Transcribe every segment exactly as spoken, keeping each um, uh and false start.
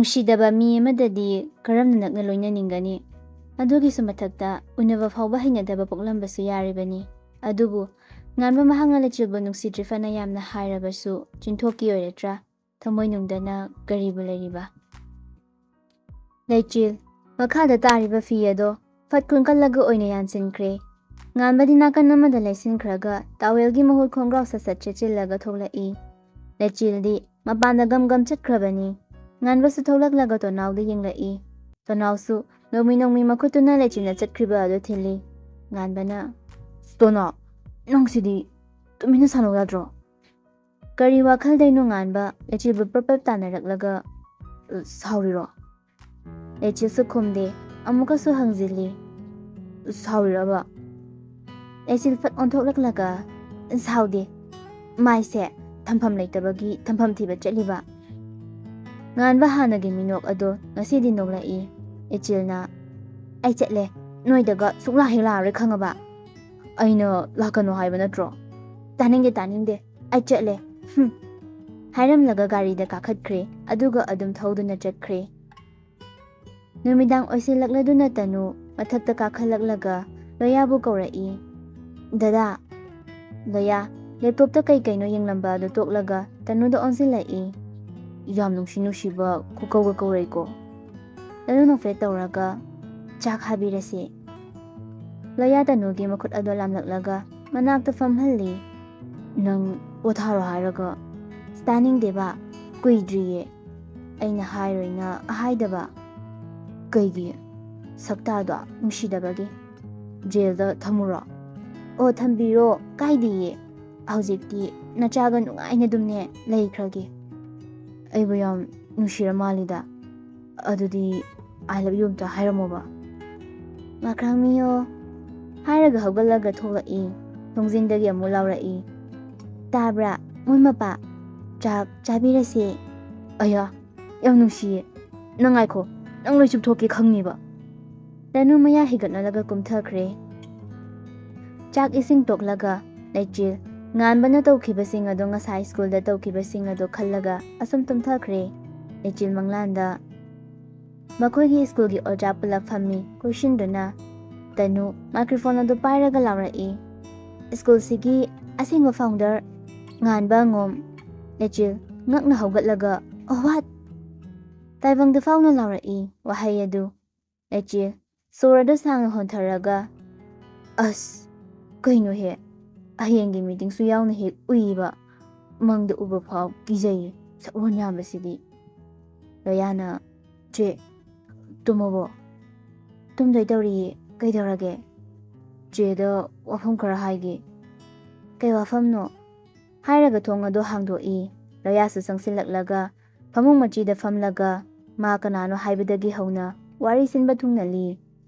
ꯅꯨꯡꯁꯤꯗꯕ ꯃꯤ ꯑꯃꯗꯗꯤ ꯀꯔꯝꯅ ꯅꯛꯅ ꯂꯣꯏꯅꯅꯤꯡꯒꯅꯤ? ꯑꯗꯨꯒꯤꯁꯨ ꯃꯊꯛꯇ ꯎꯅꯕ ꯐꯥꯎꯕ ꯍꯩꯅꯗꯕ ꯄꯣꯛꯂꯝꯕꯁꯨ ꯌꯥꯔꯤꯕꯅꯤ꯫ ꯑꯗꯨꯕꯨ ꯉꯥꯟꯕ ꯃꯍꯥꯛꯅ ꯂꯩꯆꯤꯜꯕꯨ ꯅꯨꯡꯁꯤꯗ꯭ꯔꯤ ꯐꯅ ꯌꯥꯝꯅ ꯍꯥꯏꯔꯕꯁꯨ ꯆꯤꯟꯊꯣꯛꯀꯤ ꯑꯣꯏꯔꯗ꯭ꯔꯥ? ꯊꯃꯣꯏꯅꯨꯡꯗꯅ ꯀꯔꯤꯕꯨ ꯂꯩꯔꯤꯕ? ꯂꯩꯆꯤꯜ, ꯃꯈꯥꯗ ꯇꯥꯔꯤꯕ ꯐꯤ ꯑꯗꯣ ꯐꯠ ꯀꯨꯟꯀꯠꯂꯒ ꯑꯣꯏꯅ ꯌꯥꯟꯁꯤꯟꯈ꯭ꯔꯦ꯫ ꯉꯥꯟꯕꯗꯤ ꯅꯥꯀꯟ ꯑꯃꯗ ꯂꯩꯁꯤꯟꯈ꯭ꯔꯒ ꯇꯥꯋꯦꯜꯒꯤ ꯃꯍꯨꯠ ꯈꯣꯡꯒ꯭ꯔꯥꯎ ꯁꯠ ꯁꯠ ꯆꯦꯠꯁꯤꯜꯂꯒ ꯊꯣꯛꯂꯛꯏ꯫ ꯂꯩꯆꯤꯜꯗꯤ ꯃꯄꯥꯟꯗ ꯒꯝ ꯒꯝ ꯆꯠꯈ꯭ꯔꯕꯅꯤ꯫ ꯉꯥꯟꯕꯁꯨ ꯊꯣꯛꯂꯛꯂꯒ ꯇꯣꯅꯥꯎꯗ ꯌꯦꯡꯂꯛꯏ꯫ ꯇꯣꯅꯥꯎꯁꯨ ꯅꯣꯡꯃꯤ ꯅꯣꯡꯃꯤ ꯃꯈꯨꯠꯇꯨꯅ ꯂꯩꯆꯤꯜꯅ ꯆꯠꯈ꯭ꯔꯤꯕ ꯑꯗꯨ ꯊꯤꯜꯂꯤ꯫ ꯉꯥꯟꯕꯅ, "ꯇꯣꯅꯥꯎ, ꯅꯪꯁꯤꯗꯤ ꯇꯨꯃꯤꯟꯅ ꯁꯥꯟꯅꯧ ꯌꯥꯗ꯭ꯔꯣ?" ꯀꯔꯤ ꯋꯥꯈꯜꯗꯩꯅꯣ ꯉꯥꯟꯕ ꯂꯩꯆꯤꯜꯕꯨ ꯄ꯭ꯔꯞ ꯄ꯭ꯔꯞ ꯇꯥꯟꯅꯔꯛꯂꯒ, "ꯁꯥꯎꯔꯤꯔꯣ?" ꯂꯩꯆꯤꯜꯁꯨ ꯈꯨꯝꯗꯦ꯫ ꯑꯃꯨꯛꯀꯁꯨ ꯍꯪꯖꯤꯜꯂꯤ, "ꯁꯥꯎꯔꯤꯔꯕ?" ꯂꯩꯆꯤꯜ ꯐꯠ ꯑꯣꯟꯊꯣꯛꯂꯛꯂꯒ, "ꯁꯥꯎꯗꯦ, ꯃꯥꯏꯁꯦ ꯊꯝꯐꯝ ꯂꯩꯇꯕꯒꯤ ꯊꯝꯐꯝ ꯊꯤꯕ ꯆꯠꯂꯤꯕ꯫" ꯉꯥꯟꯕ ꯍꯥꯟꯅꯒꯤ ꯃꯤꯅꯣꯛ ꯑꯗꯣ ꯉꯁꯤꯗꯤ ꯅꯣꯛꯂꯛꯏ꯫ ꯂꯩꯆꯤꯜꯅ, "ꯑꯩ ꯆꯠꯂꯦ, ꯅꯣꯏꯗꯒ ꯁꯨꯛꯂꯥꯛ ꯍꯦꯛ ꯂꯥꯛꯑꯔꯣꯏ, ꯈꯪꯉꯕ?" "ꯑꯩꯅ ꯂꯥꯛꯀꯅꯨ ꯍꯥꯏꯕ ꯅꯠꯇ꯭ꯔꯣ?" "ꯇꯥꯅꯤꯡꯗꯦ, ꯇꯥꯅꯤꯡꯗꯦ, ꯑꯩ ꯆꯠꯂꯦ꯫ ꯍꯨꯝ꯫" ꯍꯥꯏꯔꯝꯂꯒ ꯒꯥꯔꯤꯗ ꯀꯥꯈꯠꯈ꯭ꯔꯦ, ꯑꯗꯨꯒ ꯑꯗꯨꯝ ꯊꯧꯗꯨꯅ ꯆꯠꯈ꯭ꯔꯦ꯫ ꯅꯨꯃꯤꯗꯥꯡ ꯑꯣꯏꯁꯤꯜꯂꯛꯂꯗꯨꯅ ꯇꯅꯨ ꯃꯊꯛꯇ ꯀꯥꯈꯠꯂꯛꯂꯒ ꯂꯣꯌꯥꯕꯨ ꯀꯧꯔꯛꯏ꯫ "ꯗꯗꯥ꯫" ꯂꯣꯌꯥ ꯂꯦꯞꯇꯣꯞꯇ ꯀꯩ ꯀꯩꯅꯣ ꯌꯦꯡꯂꯝꯕ ꯑꯗꯨ ꯇꯣꯛꯂꯒ ꯇꯅꯨꯗ ꯑꯣꯟꯁꯤꯜꯂꯛꯏ꯫ "ꯌꯥꯝ ꯅꯨꯡꯁꯤ ꯅꯨꯡꯁꯤꯕ ꯈꯨꯀꯧꯒ ꯀꯧꯔꯛꯏꯀꯣ꯫" ꯇꯅꯨ ꯅꯣꯛꯐꯦꯠ ꯇꯧꯔꯒ, "ꯆꯥꯛ ꯍꯥꯕꯤꯔꯁꯤ꯫" ꯂꯣꯌꯥ ꯇꯅꯨꯒꯤ ꯃꯈꯨꯠ ꯑꯗꯣ ꯂꯥꯝꯂꯛꯂꯒ ꯃꯅꯥꯛꯇ ꯐꯝꯍꯜꯂꯤ꯫ "ꯅꯪ ꯄꯣꯊꯥꯔꯣ ꯍꯥꯏꯔꯒ꯫" "ꯇꯥꯅꯤꯡꯗꯦꯕ, ꯀꯨꯏꯗ꯭ꯔꯤꯌꯦ꯫ ꯑꯩꯅ ꯍꯥꯏꯔꯣꯏꯅ ꯍꯥꯏꯗꯕ꯫" "ꯀꯩꯒꯤ?" "ꯁꯛꯇꯥꯗꯣ ꯅꯨꯡꯁꯤꯗꯕꯒꯤ꯫" "ꯖꯦꯜꯗ ꯊꯝꯃꯨꯔꯣ?" "ꯑꯣ, ꯊꯝꯕꯤꯔꯣ, ꯀꯥꯏꯗꯤꯌꯦ꯫ ꯍꯧꯖꯤꯛꯇꯤ ꯅꯆꯥꯒ ꯅꯨꯡꯉꯥꯏꯅ ꯑꯗꯨꯝꯅꯦ ꯂꯩꯈ꯭ꯔꯒꯦ꯫" "ꯑꯩꯕꯨ ꯌꯥꯝ ꯅꯨꯡꯁꯤꯔ ꯃꯥꯜꯂꯤꯗ꯫ ꯑꯗꯨꯗꯤ I love you ꯑꯝꯇ ꯍꯥꯏꯔꯝꯃꯣꯕ꯫" "ꯃꯈꯥꯡꯃꯤꯌꯣ꯫" ꯍꯥꯏꯔꯒ ꯍꯧꯒꯠꯂꯒ ꯊꯣꯛꯂꯛꯏ꯫ ꯊꯣꯡꯖꯤꯟꯗꯒꯤ ꯑꯃꯨꯛ ꯂꯥꯎꯔꯛꯏ, "ꯇꯥꯕ꯭ꯔꯥ, ꯃꯣꯏ ꯃꯄꯥ? ꯆꯥꯛ ꯆꯥꯕꯤꯔꯁꯦ꯫" "ꯑꯌꯥ, ꯌꯥꯝ ꯅꯨꯡꯁꯤꯌꯦ꯫ ꯅꯪ ꯉꯥꯏꯈꯣ, ꯅꯪ ꯂꯣꯏ ꯆꯨꯞꯊꯣꯛꯀꯦ ꯈꯪꯅꯤꯕ꯫" ꯇꯅꯨ ꯃꯌꯥ ꯍꯤꯒꯠꯅꯂꯒ ꯀꯨꯝꯊꯈ꯭ꯔꯦ꯫ ꯆꯥꯛ ꯏꯁꯤꯡ ꯇꯣꯛꯂꯒ ꯂꯩꯆꯤꯜ ꯉꯥꯟꯕꯅ ꯇꯧꯈꯤꯕꯁꯤꯡ ꯑꯗꯣ ꯉꯁꯥꯏ ꯁ꯭ꯀꯨꯜꯗ ꯇꯧꯈꯤꯕꯁꯤꯡ ꯑꯗꯣ ꯈꯜꯂꯒ ꯑꯁꯨꯝ ꯇꯨꯝꯊꯈ꯭ꯔꯦ꯫ ꯂꯩꯆꯤꯜ ꯃꯪꯂꯥꯟꯗ ꯃꯈꯣꯏꯒꯤ ꯁ꯭ꯀꯨꯜꯒꯤ ꯑꯣꯖꯥ ꯄꯨꯂꯞ ꯐꯝꯃꯤ꯫ ꯀꯣꯏꯁꯤꯟꯗꯨꯅ ꯇꯅꯨ ꯃꯥꯏꯀ꯭ꯔꯣꯐꯣꯟ ꯑꯗꯨ ꯄꯥꯏꯔꯒ ꯂꯥꯎꯔꯛꯏ, "ꯁ꯭ꯀꯨꯜꯁꯤꯒꯤ ꯑꯁꯦꯡꯕ ꯐꯥꯎꯟꯗꯔ ꯉꯥꯟꯕ ꯑꯉꯣꯝ!" ꯂꯩꯆꯤꯜ ꯉꯛꯅ ꯍꯧꯒꯠꯂꯒ, "ꯑꯣ, ꯋꯥꯠ?" ꯇꯥꯏꯕꯪꯗ ꯐꯥꯎꯅ ꯂꯥꯎꯔꯛꯏ ꯋꯥꯍꯩ ꯑꯗꯨ꯫ ꯂꯩꯆꯤꯜ ꯁꯣꯔ ꯑꯗꯨ ꯁꯥꯡꯅ ꯍꯣꯟꯊꯔꯒ, "ꯑꯁ, ꯀꯩꯅꯣꯍꯦ? ꯍꯌꯦꯡꯒꯤ ꯃꯤꯇꯤꯡꯁꯨ ꯌꯥꯎꯅ ꯍꯦꯛ ꯎꯏꯕ, ꯃꯪꯗ ꯎꯕ ꯐꯥꯎ ꯀꯤꯖꯩꯌꯦ, ꯁꯛꯂꯣꯟ ꯌꯥꯝꯕꯁꯤꯗꯤ!" ꯂꯣꯌꯥꯅ, "ꯆꯦ, ꯇꯨꯝꯃꯕꯣ?" "ꯇꯨꯝꯗꯣꯏ ꯇꯧꯔꯤꯌꯦ, ꯀꯩꯗꯧꯔꯒꯦ?" "ꯆꯦꯗ ꯋꯥꯐꯝ ꯈꯔ ꯍꯥꯏꯒꯦ꯫" "ꯀꯩ ꯋꯥꯐꯝꯅꯣ?" ꯍꯥꯏꯔꯒ ꯊꯣꯡ ꯑꯗꯨ ꯍꯥꯡꯗꯣꯛꯏ꯫ ꯂꯣꯌꯥꯁꯨ ꯆꯪꯁꯤꯜꯂꯛꯂꯒ ꯐꯃꯨꯡ ꯃꯆꯤꯗ ꯐꯝꯂꯒ ꯃꯥ ꯀꯅꯥꯅꯣ ꯍꯥꯏꯕꯗꯒꯤ ꯍꯧꯅ ꯋꯥꯔꯤ ꯁꯤꯟꯕ ꯊꯨꯡꯅ ꯂꯤ꯫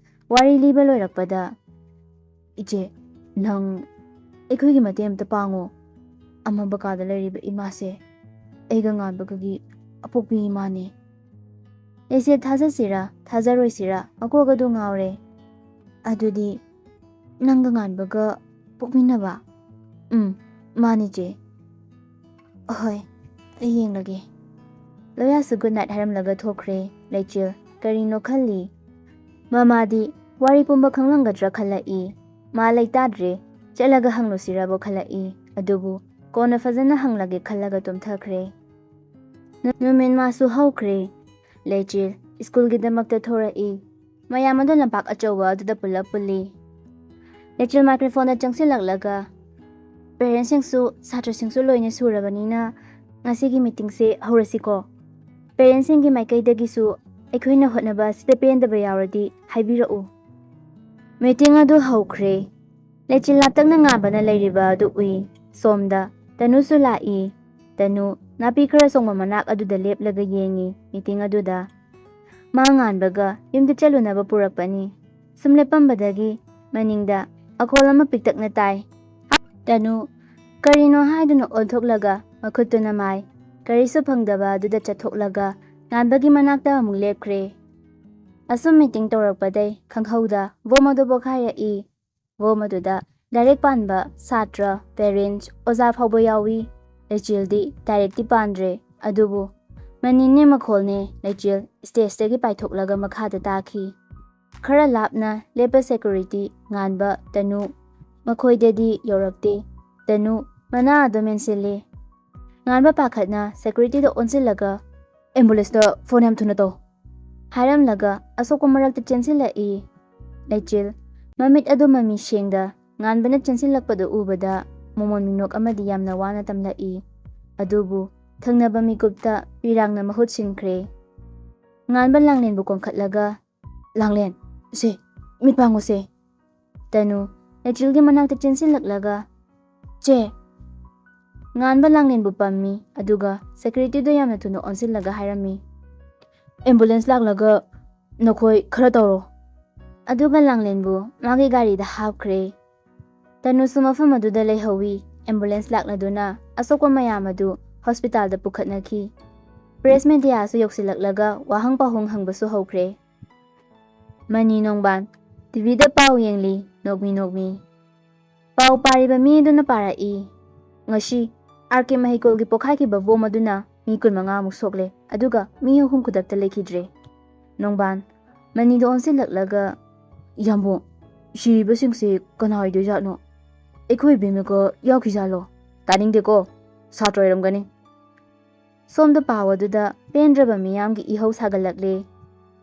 ꯋꯥꯔꯤ ꯂꯤꯕ ꯂꯣꯏꯔꯛꯄꯗ, "ꯏꯆꯦ, ꯅꯪ ꯑꯩꯈꯣꯏꯒꯤ ꯃꯇꯦꯡ ꯑꯝꯇ ꯄꯥꯡꯉꯣ꯫ ꯑꯃꯝꯕ ꯀꯥꯗ ꯂꯩꯔꯤꯕ ꯏꯃꯥꯁꯦ ꯑꯩꯒ ꯉꯥꯟꯕꯒꯒꯤ ꯑꯄꯣꯛꯄꯤ ꯏꯃꯥꯅꯦ꯫" ꯂꯩꯆꯤꯜ ꯊꯥꯖꯁꯤꯔꯥ ꯊꯥꯖꯔꯣꯏꯁꯤꯔꯥ ꯃꯀꯣꯛ ꯑꯗꯨ ꯉꯥꯎꯔꯦ꯫ "ꯑꯗꯨꯗꯤ ꯅꯪꯒ ꯉꯥꯟꯕꯒ ꯄꯣꯛꯃꯤꯟꯅꯕ?" "ꯎꯝ, ꯃꯥꯅꯤ ꯆꯦ꯫" "ꯑꯍꯣꯏ, ꯑꯩ ꯌꯦꯡꯂꯒꯦ꯫" ꯂꯣꯌꯥꯁꯨ ꯒꯨꯗ ꯅꯥꯏꯠ ꯍꯥꯏꯔꯝꯂꯒ ꯊꯣꯛꯈ꯭ꯔꯦ꯫ ꯂꯩꯆꯤꯜ ꯀꯔꯤꯅꯣ ꯈꯜꯂꯤ꯫ ꯃꯃꯥꯗꯤ ꯋꯥꯔꯤ ꯄꯨꯝꯕ ꯈꯪꯂꯝꯒꯗ꯭ꯔꯥ ꯈꯜꯂꯛꯏ꯫ ꯃꯥ ꯂꯩꯇꯥꯗ꯭ꯔꯦ, ꯆꯠꯂꯒ ꯍꯪꯂꯨꯁꯤꯔꯕꯣ ꯈꯜꯂꯛꯏ꯫ ꯑꯗꯨꯕꯨ ꯀꯣꯟꯅ ꯐꯖꯅ ꯍꯪꯂꯒꯦ ꯈꯜꯂꯒ ꯇꯨꯝꯊꯈ꯭ꯔꯦ꯫ ꯅꯨ-, ꯅꯨꯃꯤꯠ ꯃꯥꯁꯨ ꯍꯧꯈ꯭ꯔꯦ꯫ ꯂꯩꯆꯤꯜ ꯁ꯭ꯀꯨꯜꯒꯤꯗꯃꯛꯇ ꯊꯣꯔꯛꯏ꯫ ꯃꯌꯥꯝ ꯑꯗꯨ ꯂꯝꯄꯥꯛ ꯑꯆꯧꯕ ꯑꯗꯨꯗ ꯄꯨꯂꯞ ꯄꯨꯜꯂꯤ꯫ ꯂꯩꯆꯤꯜ ꯃꯥꯏꯀ꯭ꯔꯣꯐꯣꯟꯗ ꯆꯪꯁꯤꯜꯂꯛꯂꯒ, "ꯄꯦꯔꯦꯟꯁꯁꯤꯡꯁꯨ ꯁꯥꯇ꯭ꯔꯁꯤꯡꯁꯨ ꯂꯣꯏꯅ ꯁꯨꯔꯕꯅꯤꯅ ꯉꯁꯤꯒꯤ ꯃꯤꯇꯤꯡꯁꯦ ꯍꯧꯔꯁꯤꯀꯣ꯫ ꯄꯦꯔꯦꯟꯁꯁꯤꯡꯒꯤ ꯃꯥꯏꯀꯩꯗꯒꯤꯁꯨ ꯑꯩꯈꯣꯏꯅ ꯍꯣꯠꯅꯕ ꯑꯁꯤꯗ ꯄꯦꯟꯗꯕ ꯌꯥꯎꯔꯗꯤ ꯍꯥꯏꯕꯤꯔꯛꯎ꯫" ꯃꯤꯇꯤꯡ ꯑꯗꯨ ꯍꯧꯈ꯭ꯔꯦ꯫ ꯂꯩꯆꯤꯜ ꯂꯥꯞꯇꯛꯅ ꯉꯥꯟꯕꯅ ꯂꯩꯔꯤꯕ ꯑꯗꯨ ꯎꯏ꯫ ꯁꯣꯝꯗ ꯇꯅꯨꯁꯨ ꯂꯥꯛꯏ꯫ ꯇꯅꯨ ꯅꯥꯄꯤ ꯈꯔ ꯁꯣꯡꯕ ꯃꯅꯥꯛ ꯑꯗꯨꯗ ꯂꯦꯞꯂꯒ ꯌꯦꯡꯉꯤ꯫ ꯃꯤꯇꯤꯡ ꯑꯗꯨꯗ ꯃꯥ ꯉꯥꯟꯕꯒ ꯌꯨꯝꯗ ꯆꯠꯂꯨꯅꯕ ꯄꯨꯔꯛꯄꯅꯤ꯫ ꯁꯨꯝ ꯂꯦꯞꯄꯝꯕꯗꯒꯤ ꯃꯅꯤꯡꯗ ꯃꯈꯣꯜ ꯑꯃ ꯄꯤꯛꯇꯛꯅ ꯇꯥꯏ꯫ ꯇꯅꯨ ꯀꯔꯤꯅꯣ ꯍꯥꯏꯗꯨꯅ ꯑꯣꯟꯊꯣꯛꯂꯒ ꯃꯈꯨꯠꯇꯨꯅ ꯃꯥꯏ ꯀꯔꯤꯁꯨ ꯐꯪꯗꯕ ꯑꯗꯨꯗ ꯆꯠꯊꯣꯛꯂꯒ ꯉꯥꯟꯕꯒꯤ ꯃꯅꯥꯛꯇ ꯑꯃꯨꯛ ꯂꯦꯞꯈ꯭ꯔꯦ꯫ ꯑꯁꯨꯝ ꯃꯤꯇꯤꯡ ꯇꯧꯔꯛꯄꯗꯩ ꯈꯪꯍꯧꯗ ꯕꯣꯝ ꯑꯗꯨ ꯄꯣꯈꯥꯏꯔꯛꯏ꯫ ꯕꯣꯝ ꯑꯗꯨꯗ ꯂꯥꯏꯔꯤꯛ ꯄꯥꯟꯕ ꯁꯥꯇ꯭ꯔ, ꯄꯦꯔꯦꯟꯠꯁ, ꯑꯣꯖꯥ ꯐꯥꯎꯕ ꯌꯥꯎꯏ꯫ ꯂꯩꯆꯤꯜꯗꯤ ꯂꯥꯏꯔꯤꯛꯇꯤ ꯄꯥꯟꯗ꯭ꯔꯦ, ꯑꯗꯨꯕꯨ ꯃꯅꯤꯅꯦ ꯃꯈꯣꯜꯅꯦ ꯂꯩꯆꯤꯜ ꯁ꯭ꯇꯦꯖꯇꯒꯤ ꯄꯥꯏꯊꯣꯛꯂꯒ ꯃꯈꯥꯗ ꯇꯥꯈꯤ꯫ ꯈꯔ ꯂꯥꯞꯅ ꯂꯦꯞꯄ ꯁꯦꯀ꯭ꯌꯨꯔꯤꯇꯤ ꯉꯥꯟꯕ, ꯇꯅꯨ ꯃꯈꯣꯏꯗꯗꯤ ꯌꯧꯔꯛꯇꯦ꯫ ꯇꯅꯨ ꯃꯅꯥ ꯑꯗꯨ ꯃꯦꯟꯁꯤꯜꯂꯤ꯫ ꯉꯥꯟꯕ ꯄꯥꯈꯠꯅ ꯁꯦꯀ꯭ꯌꯨꯔꯤꯇꯤꯗ ꯑꯣꯟꯁꯤꯜꯂꯒ, "ꯑꯦꯝꯕꯨꯂꯦꯟꯁꯇ ꯐꯣꯟ ꯌꯥꯝ ꯊꯨꯅ ꯇꯧ" ꯍꯥꯏꯔꯝꯂꯒ ꯑꯁꯣꯛꯄ ꯃꯔꯛꯇ ꯆꯦꯟꯁꯤꯜꯂꯛꯏ꯫ ꯂꯩꯆꯤꯜ ꯃꯃꯤꯠ ꯑꯗꯨ ꯃꯃꯤ ꯁꯦꯡꯗ ꯉꯥꯟꯕꯅ ꯆꯦꯟꯁꯤꯜꯂꯛꯄꯗꯨ ꯎꯕꯗ ꯃꯣꯃꯣꯟ ꯃꯤꯅꯣꯛ ꯑꯃꯗꯤ ꯌꯥꯝꯅ ꯋꯥꯅ ꯇꯝꯂꯛꯏ꯫ ꯑꯗꯨꯕꯨ ꯊꯪꯅꯕ ꯃꯤꯀꯨꯞꯇ ꯄꯤꯔꯥꯡꯅ ꯃꯍꯨꯠ ꯁꯤꯟꯈ꯭ꯔꯦ꯫ ꯉꯥꯟꯕ ꯂꯥꯡꯂꯦꯟꯕꯨ ꯀꯣꯟꯈꯠꯂꯒ, "ꯂꯥꯡꯂꯦꯟ, ꯁꯦ, ꯃꯤꯠ ꯄꯥꯡꯉꯨꯁꯦ"꯫ ꯇꯅꯨ ꯂꯩꯆꯤꯜꯒꯤ ꯃꯅꯥꯛꯇ ꯆꯦꯟꯁꯤꯜꯂꯛꯂꯒ, "ꯆꯦ"꯫ ꯉꯥꯟꯕ ꯂꯥꯡꯂꯦꯟꯕꯨ ꯄꯝꯃꯤ, ꯑꯗꯨꯒ ꯁꯦꯀ꯭ꯌꯨꯔꯤꯇꯤꯗꯨ ꯌꯥꯝꯅ ꯊꯨꯅ ꯑꯣꯟꯁꯤꯜꯂꯒ ꯍꯥꯏꯔꯝꯃꯤ, "ꯑꯦꯝꯕꯨꯂꯦꯟꯁ ꯂꯥꯛꯂꯒ ꯅꯈꯣꯏ ꯈꯔ ꯇꯧꯔꯣ"꯫ ꯑꯗꯨꯒ ꯂꯥꯡꯂꯦꯟꯕꯨ ꯃꯥꯒꯤ ꯒꯥꯔꯤꯗ ꯍꯥꯞꯈ꯭ꯔꯦ꯫ ꯇꯅꯨꯁꯨ ꯃꯐꯝ ꯑꯗꯨꯗ ꯂꯩꯍꯧꯋꯤ꯫ ꯑꯦꯝꯕꯨꯂꯦꯟꯁ ꯂꯥꯛꯂꯗꯨꯅ ꯑꯁꯣꯛꯄ ꯃꯌꯥꯝ ꯑꯗꯨ ꯍꯣꯁꯄꯤꯇꯥꯜꯗ ꯄꯨꯈꯠꯅꯈꯤ꯫ ꯄ꯭ꯔꯦꯁ ꯃꯦꯗꯤꯌꯥꯁꯨ ꯌꯧꯁꯤꯜꯂꯛꯂꯒ ꯋꯥꯍꯪ ꯄꯥꯎꯍꯪ ꯍꯪꯕꯁꯨ ꯍꯧꯈ꯭ꯔꯦ꯫ ꯃꯅꯤ ꯅꯣꯡꯕꯥꯟ, ꯇꯤꯚꯤꯗ ꯄꯥꯎ ꯌꯦꯡꯂꯤ, ꯅꯣꯛꯃꯤ ꯅꯣꯛꯃꯤ꯫ ꯄꯥꯎ ꯄꯥꯔꯤꯕ ꯃꯤ ꯑꯗꯨꯅ ꯄꯥꯔꯛꯏ, "ꯉꯁꯤ ꯑꯥꯔ ꯀꯦ ꯃꯍꯩꯀꯣꯜꯒꯤ ꯄꯣꯈꯥꯏꯈꯤꯕ ꯕꯣꯝ ꯑꯗꯨꯅ ꯃꯤ ꯀꯨꯟꯃꯉꯥꯃꯨꯛ ꯁꯣꯛꯂꯦ, ꯑꯗꯨꯒ ꯃꯤ ꯑꯍꯨꯝ ꯈꯨꯗꯛꯇ ꯂꯩꯈꯤꯗ꯭ꯔꯦ"꯫ ꯅꯣꯡꯕꯥꯟ, ꯃꯅꯤꯗ ꯑꯣꯟꯁꯤꯜꯂꯛꯂꯒ, "ꯌꯥꯝꯕꯨꯡ, ꯁꯤꯔꯤꯕꯁꯤꯡꯁꯤ ꯀꯅꯥ ꯑꯣꯏꯗꯣꯏꯖꯥꯠꯅꯣ? ꯑꯩꯈꯣꯏ ꯕꯦꯝꯃꯒ ꯌꯥꯎꯈꯤꯖꯥꯠꯂꯣ? ꯇꯥꯅꯤꯡꯗꯦꯀꯣ, ꯁꯥꯇ꯭ꯔ ꯑꯣꯏꯔꯝꯒꯅꯤ"꯫ ꯁꯣꯝꯗ ꯄꯥꯎ ꯑꯗꯨꯗ ꯄꯦꯟꯗ꯭ꯔꯕ ꯃꯤꯌꯥꯝꯒꯤ ꯏꯍꯧ ꯁꯥꯒꯠꯂꯛꯂꯦ꯫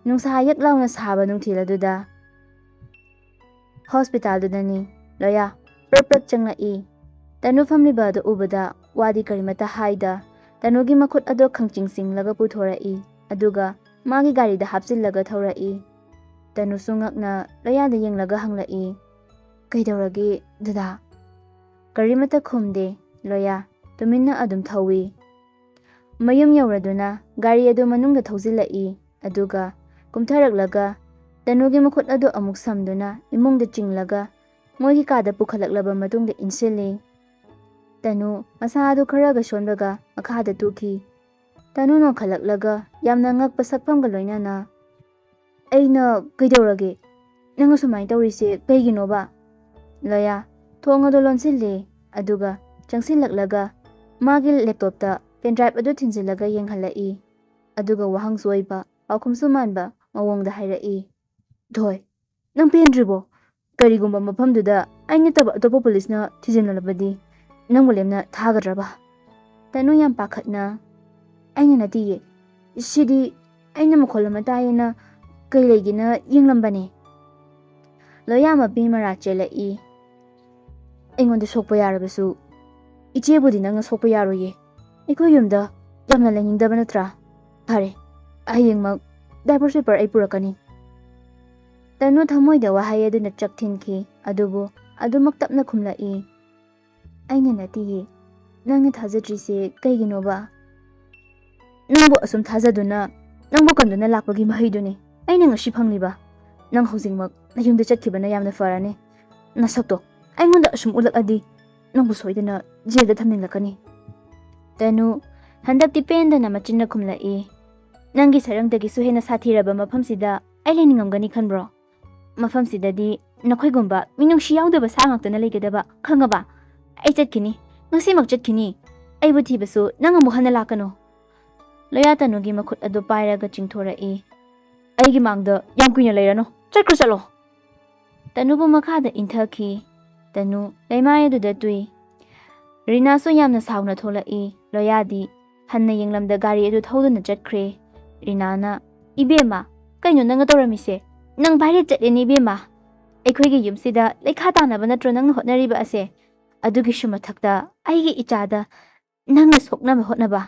ꯅꯨꯡꯁꯥ ꯌꯛ ꯂꯥꯎꯅ ꯁꯥꯕ ꯅꯨꯡꯊꯤꯜ ꯑꯗꯨꯗ ꯍꯣꯁꯄꯤꯇꯥꯜꯗꯨꯗꯅꯤ꯫ ꯂꯣꯌꯥ ꯄ꯭ꯔꯞ ꯄ꯭ꯔꯞ ꯆꯪꯂꯛꯏ꯫ ꯇꯅꯨ ꯐꯝꯂꯤꯕ ꯑꯗꯨ ꯎꯕꯗ ꯋꯥꯗꯤ ꯀꯔꯤꯃꯠꯇ ꯍꯥꯏꯗ, ꯇꯅꯨꯒꯤ ꯃꯈꯨꯠ ꯑꯗꯨ ꯈꯪꯆꯤꯡ ꯆꯤꯡꯂꯒ ꯄꯨꯊꯣꯔꯛꯏ, ꯑꯗꯨꯒ ꯃꯥꯒꯤ ꯒꯥꯔꯤꯗ ꯍꯥꯞꯆꯤꯜꯂꯒ ꯊꯧꯔꯛꯏ꯫ ꯇꯅꯨꯁꯨ ꯉꯛꯅ ꯂꯣꯌꯥꯗ ꯌꯦꯡꯂꯒ ꯍꯪꯂꯛꯏ, "ꯀꯩꯗꯧꯔꯒꯦ, ꯗꯗꯥ?" ꯀꯔꯤꯃꯠꯇ ꯈꯨꯝꯗꯦ꯫ ꯂꯣꯌꯥ ꯇꯨꯃꯤꯟꯅ ꯑꯗꯨꯝ ꯊꯧꯏ꯫ ꯃꯌꯨꯝ ꯌꯧꯔꯗꯨꯅ ꯒꯥꯔꯤ ꯑꯗꯨ ꯃꯅꯨꯡꯗ ꯊꯧꯖꯤꯜꯂꯛꯏ, ꯑꯗꯨꯒ ꯀꯨꯝꯊꯔꯛꯂꯒ ꯇꯅꯨꯒꯤ ꯃꯈꯨꯠ ꯑꯗꯨ ꯑꯃꯨꯛ ꯁꯝꯗꯨꯅ ꯏꯃꯨꯡꯗ ꯆꯤꯡꯂꯒ ꯃꯣꯏꯒꯤ ꯀꯥꯗ ꯄꯨꯈꯠꯂꯛꯂꯕ ꯃꯇꯨꯡꯗ ꯏꯟꯁꯤꯜꯂꯤ꯫ ꯇꯅꯨ ꯃꯁꯥ ꯑꯗꯨ ꯈꯔꯒ ꯁꯣꯟꯕꯒ ꯃꯈꯥꯗ ꯇꯨꯈꯤ꯫ ꯇꯅꯨ ꯅꯣꯡꯈꯠꯂꯛꯂꯒ ꯌꯥꯝꯅ ꯉꯛꯄ ꯁꯛꯐꯝꯒ ꯂꯣꯏꯅꯅ, "ꯑꯩꯅ ꯀꯩꯗꯧꯔꯒꯦ? ꯅꯪ ꯑꯁꯨꯃꯥꯏꯅ ꯇꯧꯔꯤꯁꯦ ꯀꯩꯒꯤꯅꯣꯕ?" ꯂꯣꯌꯥ ꯊꯣꯡ ꯑꯗꯨ ꯂꯣꯟꯁꯤꯜꯂꯦ, ꯑꯗꯨꯒ ꯆꯪꯁꯤꯜꯂꯛꯂꯒ ꯃꯥꯒꯤ ꯂꯦꯞꯇꯣꯞꯇ ꯄꯦꯟ ꯗ꯭ꯔꯥꯏꯚ ꯑꯗꯨ ꯊꯤꯟꯖꯤꯜꯂꯒ ꯌꯦꯡꯍꯜꯂꯛꯏ꯫ ꯑꯗꯨꯒ ꯋꯥꯍꯪꯁꯨ ꯑꯣꯏꯕ, ꯄꯥꯎꯈꯨꯝꯁꯨ ꯃꯥꯟꯕ ꯃꯑꯣꯡꯗ ꯍꯥꯏꯔꯛꯏ꯫ ꯙꯣꯏ, ꯅꯪ ꯄꯦꯟꯗ꯭ꯔꯤꯕꯣ? ꯀꯔꯤꯒꯨꯝꯕ ꯃꯐꯝꯗꯨꯗ ꯑꯩ ꯅꯠꯇꯕ ꯑꯇꯣꯞꯄ ꯄꯨꯂꯤꯁꯅ ꯊꯤꯖꯤꯜꯂꯕꯗꯤ ꯅꯪꯕꯨ ꯂꯦꯝꯅ ꯊꯥꯒꯗ꯭ꯔꯕ? ꯇꯅꯨ ꯌꯥꯝ ꯄꯥꯈꯠꯅ, "ꯑꯩꯅ ꯅꯠꯇꯤꯌꯦ, ꯁꯤꯗꯤ ꯑꯩꯅ ꯃꯈꯣꯜ ꯑꯃ ꯇꯥꯏꯌꯦꯅ ꯀꯩ ꯂꯩꯒꯦꯅ ꯌꯦꯡꯂꯝꯕꯅꯦ꯫" ꯂꯣꯌꯥ ꯃꯄꯤ ꯃꯔꯥ ꯆꯦꯜꯂꯛꯏ꯫ "ꯑꯩꯉꯣꯟꯗ ꯁꯣꯛꯄ ꯌꯥꯔꯕꯁꯨ ꯏꯆꯦꯕꯨꯗꯤ ꯅꯪꯅ ꯁꯣꯛꯄ ꯌꯥꯔꯣꯏꯌꯦ꯫ ꯑꯩꯈꯣꯏ ꯌꯨꯝꯗ ꯌꯥꯝꯅ ꯂꯩꯅꯤꯡꯗꯕ ꯅꯠꯇ꯭ꯔꯥ? ꯐꯔꯦ, ꯍꯌꯦꯡꯃꯛ divorce paper ꯑꯩ ꯄꯨꯔꯛꯀꯅꯤ꯫" ꯇꯅꯨ ꯊꯃꯣꯏꯗ ꯋꯥꯍꯩ ꯑꯗꯨꯅ ꯆꯥꯛ ꯊꯤꯟꯈꯤ, ꯑꯗꯨꯕꯨ ꯑꯗꯨꯃꯛ ꯇꯞꯅ ꯈꯨꯝꯂꯛꯏ꯫ "ꯑꯩꯅ ꯅꯠꯇꯤꯌꯦ꯫ ꯅꯪꯅ ꯊꯥꯖꯗ꯭ꯔꯤꯁꯦ ꯀꯩꯒꯤꯅꯣꯕ? ꯅꯪꯕꯨ ꯑꯁꯨꯝ ꯊꯥꯖꯗꯨꯅ, ꯅꯪꯕꯨ ꯀꯟꯗꯨꯅ ꯂꯥꯛꯄꯒꯤ ꯃꯍꯩꯗꯨꯅꯤ ꯑꯩꯅ ꯉꯁꯤ ꯐꯪꯂꯤꯕ꯫ ꯅꯪ ꯍꯧꯖꯤꯛꯃꯛ ꯅꯌꯨꯝꯗ ꯆꯠꯈꯤꯕꯅ ꯌꯥꯝꯅ ꯐꯔꯅꯤ꯫ ꯅꯁꯛꯇꯣ ꯑꯩꯉꯣꯟꯗ ꯑꯁꯨꯝ ꯎꯠꯂꯛꯑꯗꯤ ꯅꯪꯕꯨ ꯁꯣꯏꯗꯅ ꯖꯦꯜꯗ ꯊꯝꯅꯤꯡꯂꯛꯀꯅꯤ꯫" ꯇꯅꯨ ꯍꯟꯗꯛꯇꯤ ꯄꯦꯟꯗꯅ ꯃꯆꯤꯟꯅ ꯈꯨꯝꯂꯛꯏ꯫ "ꯅꯪꯒꯤ ꯁꯔꯝꯗꯒꯤꯁꯨ ꯍꯦꯟꯅ ꯁꯥꯊꯤꯔꯕ ꯃꯐꯝꯁꯤꯗ ꯑꯩ ꯂꯩꯅꯤꯡꯉꯝꯒꯅꯤ ꯈꯟꯕ꯭ꯔꯣ? ꯃꯐꯝꯁꯤꯗꯗꯤ ꯅꯈꯣꯏꯒꯨꯝꯕ ꯃꯤꯅꯨꯡꯁꯤ ꯌꯥꯎꯗꯕ ꯁꯥ ꯉꯥꯛꯇꯅ ꯂꯩꯒꯗꯕ, ꯈꯪꯉꯕ? ꯑꯩ ꯆꯠꯈꯤꯅꯤ, ꯉꯁꯤꯃꯛ ꯆꯠꯈꯤꯅꯤ꯫ ꯑꯩꯕꯨ ꯊꯤꯕꯁꯨ ꯅꯪ ꯑꯃꯨꯛ ꯍꯟꯅ ꯂꯥꯛꯀꯅꯨ꯫" ꯂꯣꯌꯥ ꯇꯅꯨꯒꯤ ꯃꯈꯨꯠ ꯑꯗꯨ ꯄꯥꯏꯔꯒ ꯆꯤꯡꯊꯣꯔꯛꯏ꯫ "ꯑꯩꯒꯤ ꯃꯥꯡꯗ ꯌꯥꯝ ꯀꯨꯏꯅ ꯂꯩꯔꯅꯨ, ꯆꯠꯈ꯭ꯔꯣ, ꯆꯠꯂꯣ꯫" ꯇꯅꯨꯕꯨ ꯃꯈꯥꯗ ꯏꯟꯊꯈꯤ꯫ ꯇꯅꯨ ꯂꯩꯃꯥꯏ ꯑꯗꯨꯗ ꯇꯨꯏ꯫ ꯔꯤꯅꯥꯁꯨ ꯌꯥꯝꯅ ꯁꯥꯎꯅ ꯊꯣꯛꯂꯛꯏ꯫ ꯂꯣꯌꯥꯗꯤ ꯍꯟꯅ ꯌꯦꯡꯂꯝꯗ ꯒꯥꯔꯤ ꯑꯗꯨ ꯊꯧꯗꯨꯅ ꯆꯠꯈ꯭ꯔꯦ꯫ ꯔꯤꯅꯥꯅ, "ꯏꯕꯦꯝꯃ, ꯀꯩꯅꯣ ꯅꯪꯅ ꯇꯧꯔꯝꯃꯤꯁꯦ? ꯅꯪ ꯚꯥꯏꯔꯦꯠ ꯆꯠꯂꯦꯅꯦ ꯏꯕꯦꯝꯃ꯫ ꯑꯩꯈꯣꯏꯒꯤ ꯌꯨꯝꯁꯤꯗ ꯂꯩꯈꯥ ꯇꯥꯅꯕ ꯅꯠꯇ꯭ꯔꯣ ꯅꯪꯅ ꯍꯣꯠꯅꯔꯤꯕ ꯑꯁꯦ? ꯑꯗꯨꯒꯤꯁꯨ ꯃꯊꯛꯇ ꯑꯩꯒꯤ ꯏꯆꯥꯗ ꯅꯪꯅ ꯁꯣꯛꯅꯕ ꯍꯣꯠꯅꯕ꯫"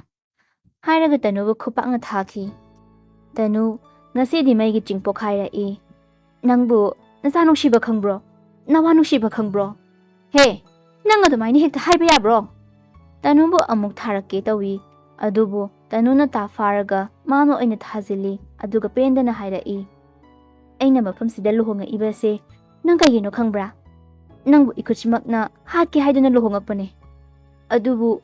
ꯍꯥꯏꯔꯒ ꯇꯅꯨꯕꯨ ꯈꯨꯄꯥꯛꯅ ꯊꯥꯈꯤ꯫ ꯇꯅꯨ ꯉꯁꯤꯗꯤ ꯃꯩꯒꯤ ꯆꯤꯡ ꯄꯣꯛꯈꯥꯏꯔꯛꯏ꯫ "ꯅꯪꯕꯨ ꯅꯆꯥ ꯅꯨꯡꯁꯤꯕ ꯈꯪꯕ꯭ꯔꯣ? ꯅꯋꯥ ꯅꯨꯡꯁꯤꯕ ꯈꯪꯕ꯭ꯔꯣ? ꯍꯦ, ꯅꯪ ꯑꯗꯨꯃꯥꯏꯅ ꯍꯦꯛꯇ ꯍꯥꯏꯕ ꯌꯥꯕ꯭ꯔꯣ?" ꯇꯅꯨꯕꯨ ꯑꯃꯨꯛ ꯊꯥꯔꯛꯀꯦ ꯇꯧꯏ꯫ ꯑꯗꯨꯕꯨ ꯇꯅꯨꯅ ꯇꯥ ꯐꯥꯔꯒ ꯃꯥꯅ ꯑꯣꯏꯅ ꯊꯥꯖꯤꯜꯂꯤ꯫ ꯑꯗꯨꯒ ꯄꯦꯟꯗꯅ ꯍꯥꯏꯔꯛꯏ, "ꯑꯩꯅ ꯃꯐꯝꯁꯤꯗ ꯂꯨꯍꯣꯡꯉꯛꯏꯕꯁꯦ ꯅꯪ ꯀꯩꯒꯤꯅꯣ ꯈꯪꯕ꯭ꯔꯥ? ꯅꯪꯕꯨ ꯏꯈꯨꯠꯁꯤꯃꯛꯅ ꯍꯥꯠꯀꯦ ꯍꯥꯏꯗꯨꯅ ꯂꯨꯍꯣꯡꯉꯛꯄꯅꯦ꯫ ꯑꯗꯨꯕꯨ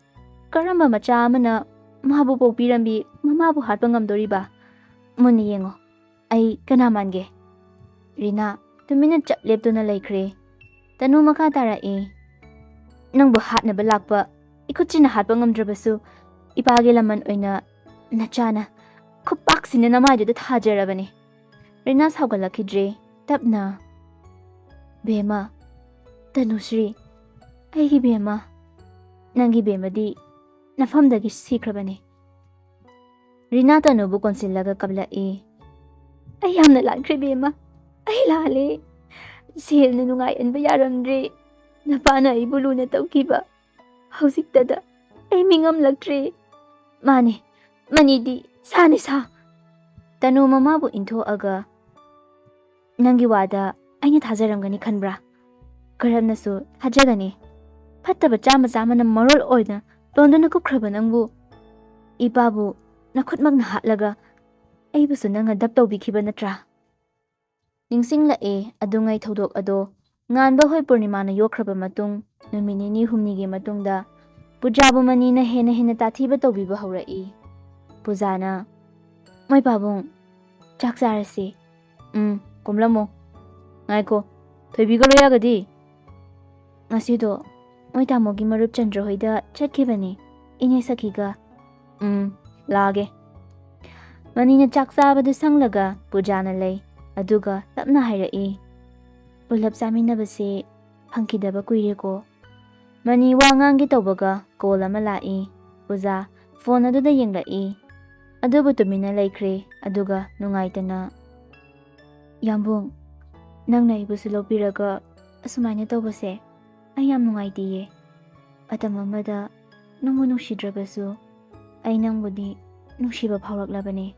ꯀꯔꯝꯕ ꯃꯆꯥ ꯑꯃꯅ ꯃꯥꯕꯨ ꯄꯣꯛꯄꯤꯔꯝꯕꯤ ꯃꯃꯥꯕꯨ ꯍꯥꯠꯄ ꯉꯝꯗꯣꯔꯤꯕ? ꯃꯨꯟꯅ ꯌꯦꯡꯉꯣ, ꯑꯩ ꯀꯅꯥ ꯃꯥꯟꯒꯦ?" ꯔꯤꯅꯥ ꯇꯨꯃꯤꯟꯅ ꯆꯞ ꯂꯦꯞꯇꯨꯅ ꯂꯩꯈ꯭ꯔꯦ꯫ ꯇꯅꯨ ꯃꯈꯥ ꯇꯥꯔꯛꯏ, "ꯅꯪꯕꯨ ꯍꯥꯠꯅꯕ ꯂꯥꯛꯄ ꯏꯈꯨꯠꯁꯤꯅ ꯍꯥꯠꯄ ꯉꯝꯗ꯭ꯔꯕꯁꯨ, ꯏꯄꯥꯒꯤ ꯂꯃꯟ ꯑꯣꯏꯅ ꯅꯆꯥꯅ ꯈꯨꯄꯥꯛꯁꯤꯅ ꯅꯃꯥꯏꯗꯨꯗ ꯊꯥꯖꯔꯕꯅꯦ꯫ ꯔꯤꯅꯥ ꯁꯥꯎꯒꯠꯂꯛꯈꯤꯗ꯭ꯔꯦ꯫ ꯇꯞꯅ, "ꯕꯦꯝꯃ, ꯇꯅꯨꯁ꯭ꯔꯤ, ꯑꯩꯒꯤ ꯕꯦꯝꯃ, ꯅꯪꯒꯤ ꯕꯦꯝꯃꯗꯤ ꯅꯐꯝꯗꯒꯤ ꯁꯤꯈ꯭ꯔꯕꯅꯦ꯫" ꯔꯤꯅꯥ ꯇꯅꯨꯕꯨ ꯀꯣꯟꯁꯤꯜꯂꯒ ꯀꯞꯂꯛꯏ꯫ "ꯑꯩ ꯌꯥꯝꯅ ꯂꯥꯟꯈ꯭ꯔꯦ ꯕꯦꯝꯃ, ꯑꯩ ꯂꯥꯜꯂꯦ꯫ ꯁꯦꯜꯅ ꯅꯨꯡꯉꯥꯏꯍꯟꯕ ꯌꯥꯔꯝꯗ꯭ꯔꯦ꯫ ꯅꯄꯥꯅ ꯑꯩꯕꯨ ꯂꯨꯅ ꯇꯧꯈꯤꯕ ꯍꯧꯖꯤꯛꯇꯗ ꯑꯩ ꯃꯤꯉꯝꯂꯛꯇ꯭ꯔꯦ꯫ ꯃꯥꯅꯦ, ꯃꯅꯤꯗꯤ ꯁꯥꯅꯦ ꯁꯥ꯫" ꯇꯅꯨ ꯃꯃꯥꯕꯨ ꯏꯟꯊꯣꯛꯑꯒ, "ꯅꯪꯒꯤ ꯋꯥꯗ ꯑꯩꯅ ꯊꯥꯖꯔꯝꯒꯅꯤ ꯈꯟꯕ꯭ꯔꯥ? ꯀꯔꯝꯅꯁꯨ ꯊꯥꯖꯒꯅꯤ꯫ ꯐꯠꯇꯕ ꯆꯥꯝꯃ ꯆꯥꯝꯃꯅ ꯃꯔꯣꯜ ꯑꯣꯏꯅ ꯂꯣꯟꯗꯨꯅ ꯀꯨꯞꯈ꯭ꯔꯕ ꯅꯪꯕꯨ, ꯏꯄꯥꯕꯨ ꯅꯈꯨꯠꯃꯛꯅ ꯍꯥꯠꯂꯒ ꯑꯩꯕꯨꯁꯨ ꯅꯪꯅ ꯗꯞ ꯇꯧꯕꯤꯈꯤꯕ ꯅꯠꯇ꯭ꯔꯥ?" ꯅꯤꯡꯁꯤꯡꯂꯛꯑꯦ ꯑꯗꯨꯉꯩ ꯊꯧꯗꯣꯛ ꯑꯗꯣ꯫ ꯉꯥꯟꯕ ꯍꯣꯏ ꯄꯨꯔꯅꯤꯃꯥꯅ ꯌꯣꯛꯈ꯭ꯔꯕ ꯃꯇꯨꯡ ꯅꯨꯃꯤꯠ ꯅꯤꯅꯤ ꯍꯨꯝꯅꯤꯒꯤ ꯃꯇꯨꯡꯗ ꯄꯨꯖꯥꯕꯨ ꯃꯅꯤꯅ ꯍꯦꯟꯅ ꯍꯦꯟꯅ ꯇꯥꯊꯤꯕ ꯇꯧꯕꯤꯕ ꯍꯧꯔꯛꯏ꯫ ꯄꯨꯖꯥꯅ, "ꯃꯣꯏ ꯄꯥꯕꯨꯡ, ꯆꯥꯛ ꯆꯥꯔꯁꯤ꯫" "ꯎꯝ, ꯀꯨꯝꯂꯝꯃꯣ꯫ ꯉꯥꯏꯈꯣ, ꯊꯣꯏꯕꯤꯒ ꯂꯣꯏꯌꯥꯒꯗꯤ?" "ꯉꯁꯤꯗꯣ ꯃꯣꯏ ꯇꯥꯃꯣꯒꯤ ꯃꯔꯨꯞ ꯆꯟꯗ꯭ꯔ ꯍꯣꯏꯗ ꯆꯠꯈꯤꯕꯅꯤ, ꯏꯅꯦ ꯁꯈꯤꯒ꯫" "ꯎꯝ, ꯂꯥꯛꯑꯒꯦ꯫" ꯃꯅꯤꯅ ꯆꯥꯛ ꯆꯥꯕꯗꯨ ꯁꯪꯂꯒ ꯄꯨꯖꯥꯅ ꯂꯩ, ꯑꯗꯨꯒ ꯇꯞꯅ ꯍꯥꯏꯔꯛꯏ, "ꯄꯨꯂꯞ ꯆꯥꯃꯤꯟꯅꯕꯁꯦ ꯐꯪꯈꯤꯗꯕ ꯀꯨꯏꯔꯦꯀꯣ꯫" ꯃꯅꯤ ꯋꯥ ꯉꯥꯡꯒꯦ ꯇꯧꯕꯒ ꯀꯣꯜ ꯑꯃ ꯂꯥꯛꯏ꯫ ꯄꯨꯖꯥ ꯐꯣꯟ ꯑꯗꯨꯗ ꯌꯦꯡꯂꯛꯏ, ꯑꯗꯨꯕꯨ ꯇꯨꯃꯤꯟꯅ ꯂꯩꯈ꯭ꯔꯦ꯫ ꯑꯗꯨꯒ ꯅꯨꯡꯉꯥꯏꯇꯅ, "ꯌꯥꯝꯕꯨꯡ, ꯅꯪꯅ ꯑꯩꯕꯨꯁꯨ ꯂꯧꯕꯤꯔꯒ ꯑꯁꯨꯃꯥꯏꯅ ꯇꯧꯕꯁꯦ ꯑꯩ ꯌꯥꯝ ꯅꯨꯡꯉꯥꯏꯇꯤꯌꯦ꯫ ꯃꯇꯝ ꯑꯃꯗ ꯅꯪꯕꯨ ꯅꯨꯡꯁꯤꯗ꯭ꯔꯕꯁꯨ ꯑꯩ ꯅꯪꯕꯨꯗꯤ ꯅꯨꯡꯁꯤꯕ ꯐꯥꯎꯔꯛꯂꯕꯅꯦ꯫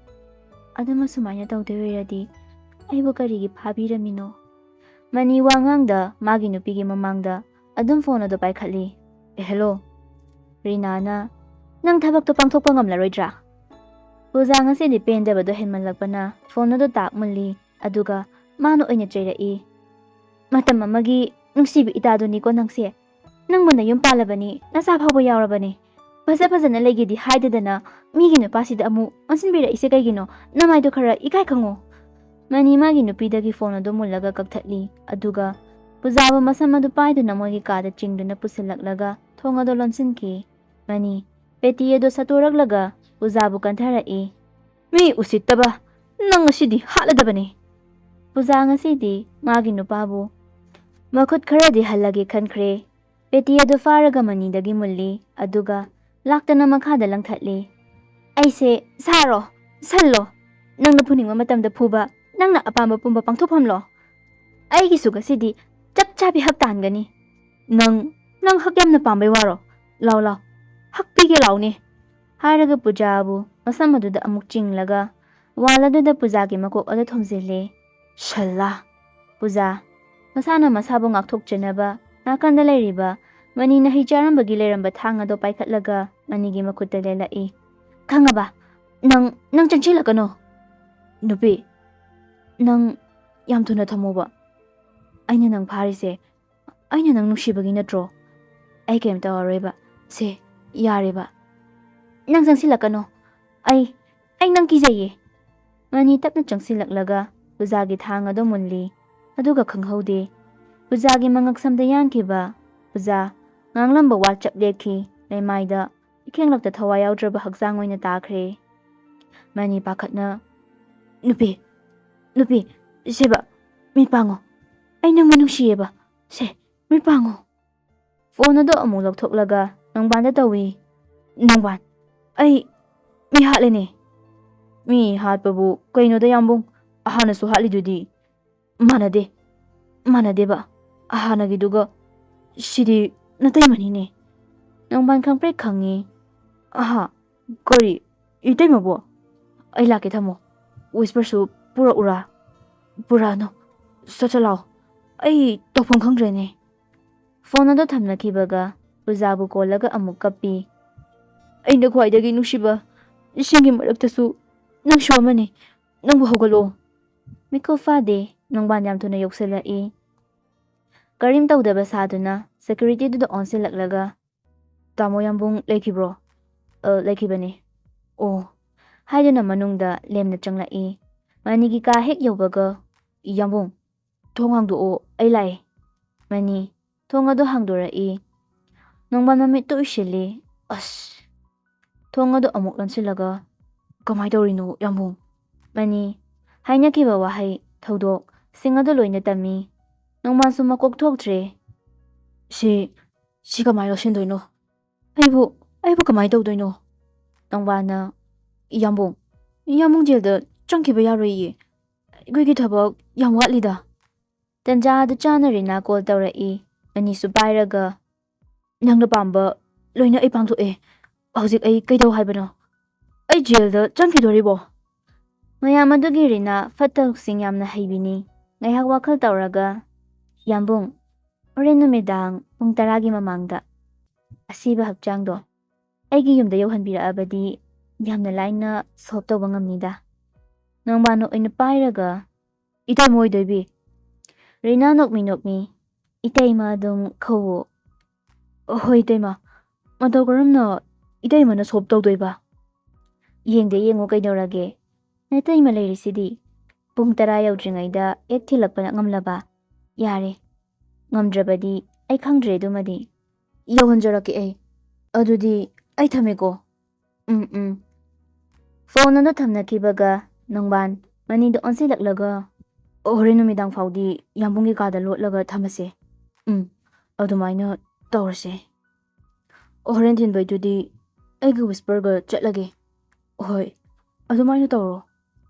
ꯑꯗꯨꯝ ꯑꯁꯨꯃꯥꯏꯅ ꯇꯧꯗꯣꯏ ꯑꯣꯏꯔꯗꯤ ꯑꯩꯕꯨ ꯀꯔꯤꯒꯤ ꯐꯥꯕꯤꯔꯝꯃꯤꯅꯣ?" ꯃꯅꯤ ꯋꯥ ꯉꯥꯡꯗ ꯃꯥꯒꯤ ꯅꯨꯄꯤꯒꯤ ꯃꯃꯥꯡꯗ ꯑꯗꯨꯝ ꯐꯣꯟ ꯑꯗꯨ ꯄꯥꯏꯈꯠꯂꯤ꯫ "ꯑꯦ, ꯍꯦꯜꯂꯣ꯫" ꯔꯤꯅꯥꯅ, "ꯅꯪ ꯊꯕꯛꯇꯣ ꯄꯥꯡꯊꯣꯛꯄ ꯉꯝꯂꯔꯣꯏꯗ꯭ꯔꯥ?" ꯄꯨꯖꯥ ꯉꯁꯤꯗꯤ ꯄꯦꯟꯗꯕꯗꯣ ꯍꯦꯟꯃꯜꯂꯛꯄꯅ ꯐꯣꯟ ꯑꯗꯨ ꯇꯥꯛ ꯃꯨꯜꯂꯤ, ꯑꯗꯨꯒ ꯃꯥꯅ ꯑꯣꯏꯅ ꯆꯩꯔꯛꯏ, "ꯃꯇꯝ ꯑꯃꯒꯤ ꯅꯨꯡꯁꯤꯕ ꯏꯇꯥꯗꯨꯅꯤꯀꯣ ꯅꯪꯁꯦ꯫ ꯅꯪꯕꯨ ꯅꯌꯨꯝ ꯄꯥꯜꯂꯕꯅꯤ, ꯅꯆꯥ ꯐꯥꯎꯕ ꯌꯥꯎꯔꯕꯅꯤ꯫ ꯐꯖ ꯐꯖꯅ ꯂꯩꯒꯦꯗꯤ ꯍꯥꯏꯗꯗꯅ ꯃꯤꯒꯤ ꯅꯨꯄꯥꯁꯤꯗ ꯑꯃꯨꯛ ꯑꯣꯟꯁꯤꯟꯕꯤꯔꯛꯏꯁꯦ ꯀꯩꯒꯤꯅꯣ? ꯅꯃꯥꯏꯗꯣ ꯈꯔ ꯏꯀꯥꯏ ꯈꯪꯉꯣ꯫" ꯃꯅꯤ ꯃꯥꯒꯤ ꯅꯨꯄꯤꯗꯒꯤ ꯐꯣꯟ ꯑꯗꯨ ꯃꯨꯜꯂꯒ ꯀꯛꯊꯠꯂꯤ꯫ ꯑꯗꯨꯒ ꯄꯨꯖꯥꯕꯨ ꯃꯁꯝ ꯑꯗꯨ ꯄꯥꯏꯗꯨꯅ ꯃꯣꯏꯒꯤ ꯀꯥꯗ ꯆꯤꯡꯗꯨꯅ ꯄꯨꯁꯤꯜꯂꯛꯂꯒ ꯊꯣꯡ ꯑꯗꯨ ꯂꯣꯟꯁꯤꯟꯈꯤ꯫ ꯃꯅꯤ ꯄꯦꯇꯤ ꯑꯗꯨ ꯁꯠꯇꯣꯔꯛꯂꯒ ꯄꯨꯖꯥꯕꯨ ꯀꯟꯊꯔꯛꯏ꯫ "ꯃꯤ ꯎꯁꯤꯠꯇꯕ, ꯅꯪ ꯉꯁꯤꯗꯤ ꯍꯥꯠꯂꯗꯕꯅꯤ!" ꯄꯨꯖꯥ ꯉꯁꯤꯗꯤ ꯃꯥꯒꯤ ꯅꯨꯄꯥꯕꯨ ꯃꯈꯨꯠ ꯈꯔꯗꯤ ꯍꯜꯂꯒꯦ ꯈꯟꯈ꯭ꯔꯦ꯫ ꯄꯦꯇꯤ ꯑꯗꯨ ꯐꯥꯔꯒ ꯃꯅꯤꯗꯒꯤ ꯃꯨꯜꯂꯤ, ꯑꯗꯨꯒ ꯂꯥꯛꯇꯅ ꯃꯈꯥꯗ ꯂꯪꯊꯠꯂꯤ꯫ "ꯑꯩꯁꯦ ꯁꯥꯔꯣ, ꯁꯜꯂꯣ, ꯅꯪꯅ ꯐꯨꯅꯤꯡꯕ ꯃꯇꯝꯗ ꯐꯨꯕ, ꯅꯪꯅ ꯑꯄꯥꯝꯕ ꯄꯨꯝꯕ ꯄꯥꯡꯊꯣꯛꯐꯝꯂꯣ? ꯑꯩꯒꯤꯁꯨ ꯉꯁꯤꯗꯤ ꯆꯞ ꯆꯥꯕꯤ ꯍꯛ ꯇꯥꯟꯒꯅꯤ꯫ ꯅꯪ, ꯅꯪ ꯍꯛ ꯌꯥꯝꯅ ꯄꯥꯝꯕꯩ ꯋꯥꯔꯣ? ꯂꯥꯎ, ꯂꯥꯎ, ꯍꯛ ꯄꯤꯒꯦ ꯂꯥꯎꯅꯦ!" ꯍꯥꯏꯔꯒ ꯄꯨꯖꯥꯕꯨ ꯃꯁꯝ ꯑꯗꯨꯗ ꯑꯃꯨꯛ ꯆꯤꯡꯂꯒ ꯋꯥꯜ ꯑꯗꯨꯗ ꯄꯨꯖꯥꯒꯤ ꯃꯀꯣꯛ ꯑꯗꯨ ꯊꯣꯝꯖꯤꯜꯂꯦ꯫ ꯁꯜꯂꯥ! ꯄꯨꯖꯥ, ꯃꯁꯥꯅ ꯃꯁꯥꯕꯨ ꯉꯥꯛꯊꯣꯛꯆꯅꯕ ꯅꯥꯀꯟꯗ ꯂꯩꯔꯤꯕ ꯃꯅꯤꯅ ꯍꯩ ꯆꯥꯔꯝꯕꯒꯤ ꯂꯩꯔꯝꯕ ꯊꯥꯡ ꯑꯗꯨ ꯄꯥꯏꯈꯠꯂꯒ ꯃꯅꯤꯒꯤ ꯃꯈꯨꯠꯇ ꯂꯦꯜꯂꯛꯏ꯫ "ꯈꯪꯉꯕ? ꯅꯪ, ꯅꯪ ꯆꯪꯁꯤꯜꯂꯛꯀꯅꯣ!" "ꯅꯨꯄꯤ, ꯅꯪ ꯌꯥꯝ ꯊꯨꯅ ꯊꯝꯃꯣꯕ꯫ ꯑꯩꯅ ꯅꯪ ꯐꯥꯔꯤꯁꯦ, ꯑꯩꯅ ꯅꯪ ꯅꯨꯡꯁꯤꯕꯒꯤ ꯅꯠꯇ꯭ꯔꯣ? ꯑꯩ ꯀꯩꯝ ꯇꯧꯔꯔꯣꯏꯕ꯫ ꯁꯦ, ꯌꯥꯔꯦꯕ꯫ ꯅꯪ ꯆꯪꯁꯤꯜꯂꯛꯀꯅꯣ꯫ ꯑꯩ, ꯑꯩ ꯅꯪ ꯀꯤꯖꯩꯌꯦ!" ꯃꯅꯤ ꯇꯞꯅ ꯆꯪꯁꯤꯜꯂꯛꯂꯒ ꯄꯨꯖꯥꯒꯤ ꯊꯥꯡ ꯑꯗꯨ ꯃꯨꯜꯂꯤ꯫ ꯑꯗꯨꯒ ꯈꯪꯍꯧꯗꯦ, ꯄꯨꯖꯥꯒꯤ ꯃꯉꯛꯁꯝꯗ ꯌꯥꯟꯈꯤꯕ ꯄꯨꯖꯥ ꯉꯥꯡꯂꯝꯕ ꯋꯥ ꯆꯞ ꯂꯦꯞꯈꯤ꯫ ꯂꯩꯃꯥꯏꯗ ꯏꯈꯦꯡꯂꯛꯇ ꯊꯋꯥꯏ ꯌꯥꯎꯗ꯭ꯔꯕ ꯍꯛꯆꯥꯡ ꯑꯣꯏꯅ ꯇꯥꯈ꯭ꯔꯦ꯫ ꯃꯅꯤ ꯄꯥꯈꯠꯅ, "ꯅꯨꯄꯤ, ꯅꯨꯄꯤ, ꯁꯦꯕ, ꯃꯤꯠ ꯄꯥꯡꯉꯣ꯫ ꯑꯩ ꯅꯪꯕꯨ ꯅꯨꯡꯁꯤꯌꯦꯕ꯫ ꯁꯦ, ꯃꯤꯠ ꯄꯥꯡꯉꯣ!" ꯐꯣꯟ ꯑꯗꯨ ꯑꯃꯨꯛ ꯂꯧꯊꯣꯛꯂꯒ ꯅꯣꯡꯕꯥꯟꯗ ꯇꯧꯏ꯫ "ꯅꯣꯡꯕꯥꯟ, ꯑꯩ ꯃꯤ ꯍꯥꯠꯂꯦꯅꯦ!" "ꯃꯤ ꯍꯥꯠꯄꯕꯨ ꯀꯩꯅꯣꯗ, ꯌꯥꯝꯕꯨꯡ? ꯍꯥꯟꯅꯁꯨ ꯍꯥꯠꯂꯤꯗꯨꯗꯤ!" "ꯃꯥꯟꯅꯗꯦ, ꯃꯥꯟꯅꯗꯦꯕ꯫ ꯍꯥꯟꯅꯒꯤꯗꯨꯒ ꯁꯤꯗꯤ ꯅꯇꯩꯃꯅꯤꯅꯦ!" ꯅꯣꯡꯕꯥꯟ ꯈꯪꯄ꯭ꯔꯦꯛ ꯈꯪꯉꯤ꯫ "ꯑꯍꯥ, ꯀꯔꯤ? ꯏꯇꯩꯃꯕꯨ? ꯑꯩ ꯂꯥꯛꯀꯦ, ꯊꯝꯃꯣ꯫ ꯋꯤꯁꯄꯔꯁꯨ ꯄꯨꯔꯛꯎꯔꯥ?" "ꯄꯨꯔꯛꯑꯅꯨ꯫ ꯁꯠ ꯁꯠ ꯂꯥꯛꯑꯣ꯫ ꯑꯩ ꯇꯧꯐꯝ ꯈꯪꯗ꯭ꯔꯦꯅꯦ!" ꯐꯣꯟ ꯑꯗꯨ ꯊꯝꯅꯈꯤꯕꯒ ꯄꯨꯖꯥꯕꯨ ꯀꯣꯜꯂꯒ ꯑꯃꯨꯛ ꯀꯞꯄꯤ꯫ "ꯑꯩꯅ ꯈ꯭ꯋꯥꯏꯗꯒꯤ ꯅꯨꯡꯁꯤꯕ ꯁꯤꯡꯒꯤ ꯃꯔꯛꯇꯁꯨ ꯅꯪꯁꯨ ꯑꯃꯅꯤ꯫ ꯅꯪꯕꯨ ꯍꯧꯒꯠꯂꯣ!" ꯃꯤꯀꯨꯞ ꯐꯥꯗꯦ, ꯅꯣꯡꯕꯥꯟ ꯌꯥꯝ ꯊꯨꯅ ꯌꯧꯁꯤꯜꯂꯛꯏ꯫ ꯀꯔꯤꯝ ꯇꯧꯗꯕ ꯁꯥꯗꯨꯅ ꯁꯦꯀ꯭ꯌꯨꯔꯤꯇꯤꯗꯨꯗ ꯑꯣꯟꯁꯤꯜꯂꯛꯂꯒ, "ꯇꯥꯃꯣ, ꯌꯥꯝꯕꯨꯡ ꯂꯩꯈꯤꯕ꯭ꯔꯣ?" "ꯑ, ꯂꯩꯈꯤꯕꯅꯦ꯫" "ꯑꯣ," ꯍꯥꯏꯗꯨꯅ ꯃꯅꯨꯡꯗ ꯂꯦꯝꯅ ꯆꯪꯂꯛꯏ꯫ ꯃꯅꯤꯒꯤ ꯀꯥ ꯍꯦꯛ ꯌꯧꯕꯒ, "ꯌꯥꯝꯕꯨꯡ, ꯊꯣꯡ ꯍꯥꯡꯗꯣꯛꯑꯣ, ꯑꯩ ꯂꯥꯛꯑꯦ꯫" ꯃꯅꯤ ꯊꯣꯡ ꯑꯗꯨ ꯍꯥꯡꯗꯣꯔꯛꯏ꯫ ꯅꯣꯡꯕꯥꯟ ꯃꯃꯤꯠꯇꯨ ꯎꯏꯁꯤꯜꯂꯤ꯫ ꯑꯁ! ꯊꯣꯡ ꯑꯗꯨ ꯑꯃꯨꯛ ꯂꯣꯟꯁꯤꯜꯂꯒ, ꯀꯃꯥꯏ ꯇꯧꯔꯤꯅꯣ, ꯌꯥꯝꯕꯨꯡ? ꯃꯅꯤ ꯍꯥꯏꯅꯈꯤꯕ ꯋꯥꯍꯩ ꯊꯧꯗꯣꯛꯁꯤꯡ ꯑꯗꯨ ꯂꯣꯏꯅ ꯇꯝꯃꯤ꯫ ꯅꯣꯡꯃꯥꯟꯁꯨ ꯃꯀꯣꯛ ꯊꯣꯛꯇ꯭ꯔꯦ꯫ "ꯁꯤ, ꯁꯤ ꯀꯃꯥꯏ ꯂꯧꯁꯤꯟꯗꯣꯏꯅꯣ? ꯑꯩꯕꯨ, ꯑꯩꯕꯨ ꯀꯃꯥꯏ ꯇꯧꯗꯣꯏꯅꯣ?" ꯅꯣꯡꯕꯥꯟꯅ, "ꯌꯥꯝꯕꯨꯡ, ꯌꯥꯝꯕꯨꯡ ꯖꯦꯜꯗ ꯆꯪꯈꯤꯕ ꯌꯥꯔꯣꯏꯌꯦ꯫ ꯑꯩꯈꯣꯏꯒꯤ ꯊꯕꯛ ꯌꯥꯝ ꯋꯥꯠꯂꯤꯗ꯫" ꯇꯟꯖꯥ ꯑꯗꯨ ꯆꯥꯅ ꯔꯤꯅꯥ ꯀꯣꯜ ꯇꯧꯔꯛꯏ꯫ ꯃꯅꯤꯁꯨ ꯄꯥꯏꯔꯒ, "ꯅꯪꯅ ꯄꯥꯝꯕ ꯂꯣꯏꯅ ꯑꯩ ꯄꯥꯡꯊꯣꯛꯑꯦ꯫ ꯍꯧꯖꯤꯛ ꯑꯩ ꯀꯩꯗꯧ ꯍꯥꯏꯕꯅꯣ? ꯑꯩ ꯖꯦꯜꯗ ꯆꯪꯈꯤꯗꯣꯔꯤꯕꯣ?" ꯃꯌꯥꯝ ꯑꯗꯨꯒꯤ ꯔꯤꯅꯥ ꯐꯠꯇ ꯂꯧꯁꯤꯡ ꯌꯥꯝꯅ ꯍꯩꯕꯤꯅꯤ꯫ ꯉꯥꯏꯍꯥꯛ ꯋꯥꯈꯜ ꯇꯧꯔꯒ, "ꯌꯥꯝꯕꯨꯡ, ꯍꯣꯔꯦꯟ ꯅꯨꯃꯤꯗꯥꯡ ꯄꯨꯡ ꯇꯔꯥꯒꯤ ꯃꯃꯥꯡꯗ ꯑꯁꯤꯕ ꯍꯛꯆꯥꯡꯗꯣ ꯑꯩꯒꯤ ꯌꯨꯝꯗ ꯌꯧꯍꯟꯕꯤꯔꯛꯑꯕꯗꯤ ꯌꯥꯝꯅ ꯂꯥꯏꯅ ꯁꯣꯞ ꯇꯧꯕ ꯉꯝꯅꯤꯗ꯫" ꯅꯣꯡꯕꯥꯟꯅ ꯑꯣꯏꯅ ꯄꯥꯏꯔꯒ, "ꯏꯇꯩꯃ ꯑꯣꯏꯗꯣꯏꯕꯤ?" ꯔꯤꯅꯥ ꯅꯣꯛꯃꯤ ꯅꯣꯛꯃꯤ, "ꯏꯇꯩꯃ ꯑꯗꯨꯝ ꯀꯧꯋꯣ꯫" "ꯍꯣꯏ ꯏꯇꯩꯃ, ꯃꯇꯧ ꯀꯔꯝꯅ ꯏꯇꯩꯃꯅ ꯁꯣꯞ ꯇꯧꯗꯣꯏꯕ?" "ꯌꯦꯡꯗ ꯌꯦꯡꯉꯨ ꯀꯩꯗꯧꯔꯒꯦ, ꯅꯇꯩꯃ ꯂꯩꯔꯤꯁꯤꯗꯤ꯫ ꯄꯨꯡ ꯇꯔꯥ ꯌꯧꯗ꯭ꯔꯤꯉꯩꯗ ꯍꯦꯛ ꯊꯤꯜꯂꯛꯄꯅ ꯉꯝꯂꯕ ꯌꯥꯔꯦ꯫ ꯉꯝꯗ꯭ꯔꯕꯗꯤ ꯑꯩ ꯈꯪꯗ꯭ꯔꯦ ꯑꯗꯨꯃꯗꯤ꯫ ꯌꯧꯍꯟꯖꯔꯛꯀꯦ ꯑꯩ꯫ ꯑꯗꯨꯗꯤ ꯑꯩ ꯊꯝꯃꯦꯀꯣ꯫" "ꯎꯝ, ꯎꯝ꯫" ꯐꯣꯟ ꯑꯗꯨ ꯊꯝꯅꯈꯤꯕꯒ ꯅꯣꯡꯕꯥꯟ ꯃꯅꯤꯗ ꯑꯣꯟꯁꯤꯜꯂꯛꯂꯒ, "ꯍꯣꯔꯦꯟ ꯅꯨꯃꯤꯗꯥꯡ ꯐꯥꯎꯗꯤ ꯌꯥꯝꯕꯨꯡꯒꯤ ꯀꯥꯗ ꯂꯣꯠꯂꯒ ꯊꯝꯃꯁꯦ꯫ ꯎꯝ, ꯑꯗꯨꯃꯥꯏꯅ ꯇꯧꯔꯁꯦ꯫ ꯍꯣꯔꯦꯟ ꯊꯤꯟꯕꯩꯗꯨꯗꯤ ꯑꯩꯒ ꯋꯤꯁꯄꯔꯒ ꯆꯠꯂꯒꯦ꯫" "ꯍꯣꯏ, ꯑꯗꯨꯃꯥꯏꯅ ꯇꯧꯔꯣ꯫"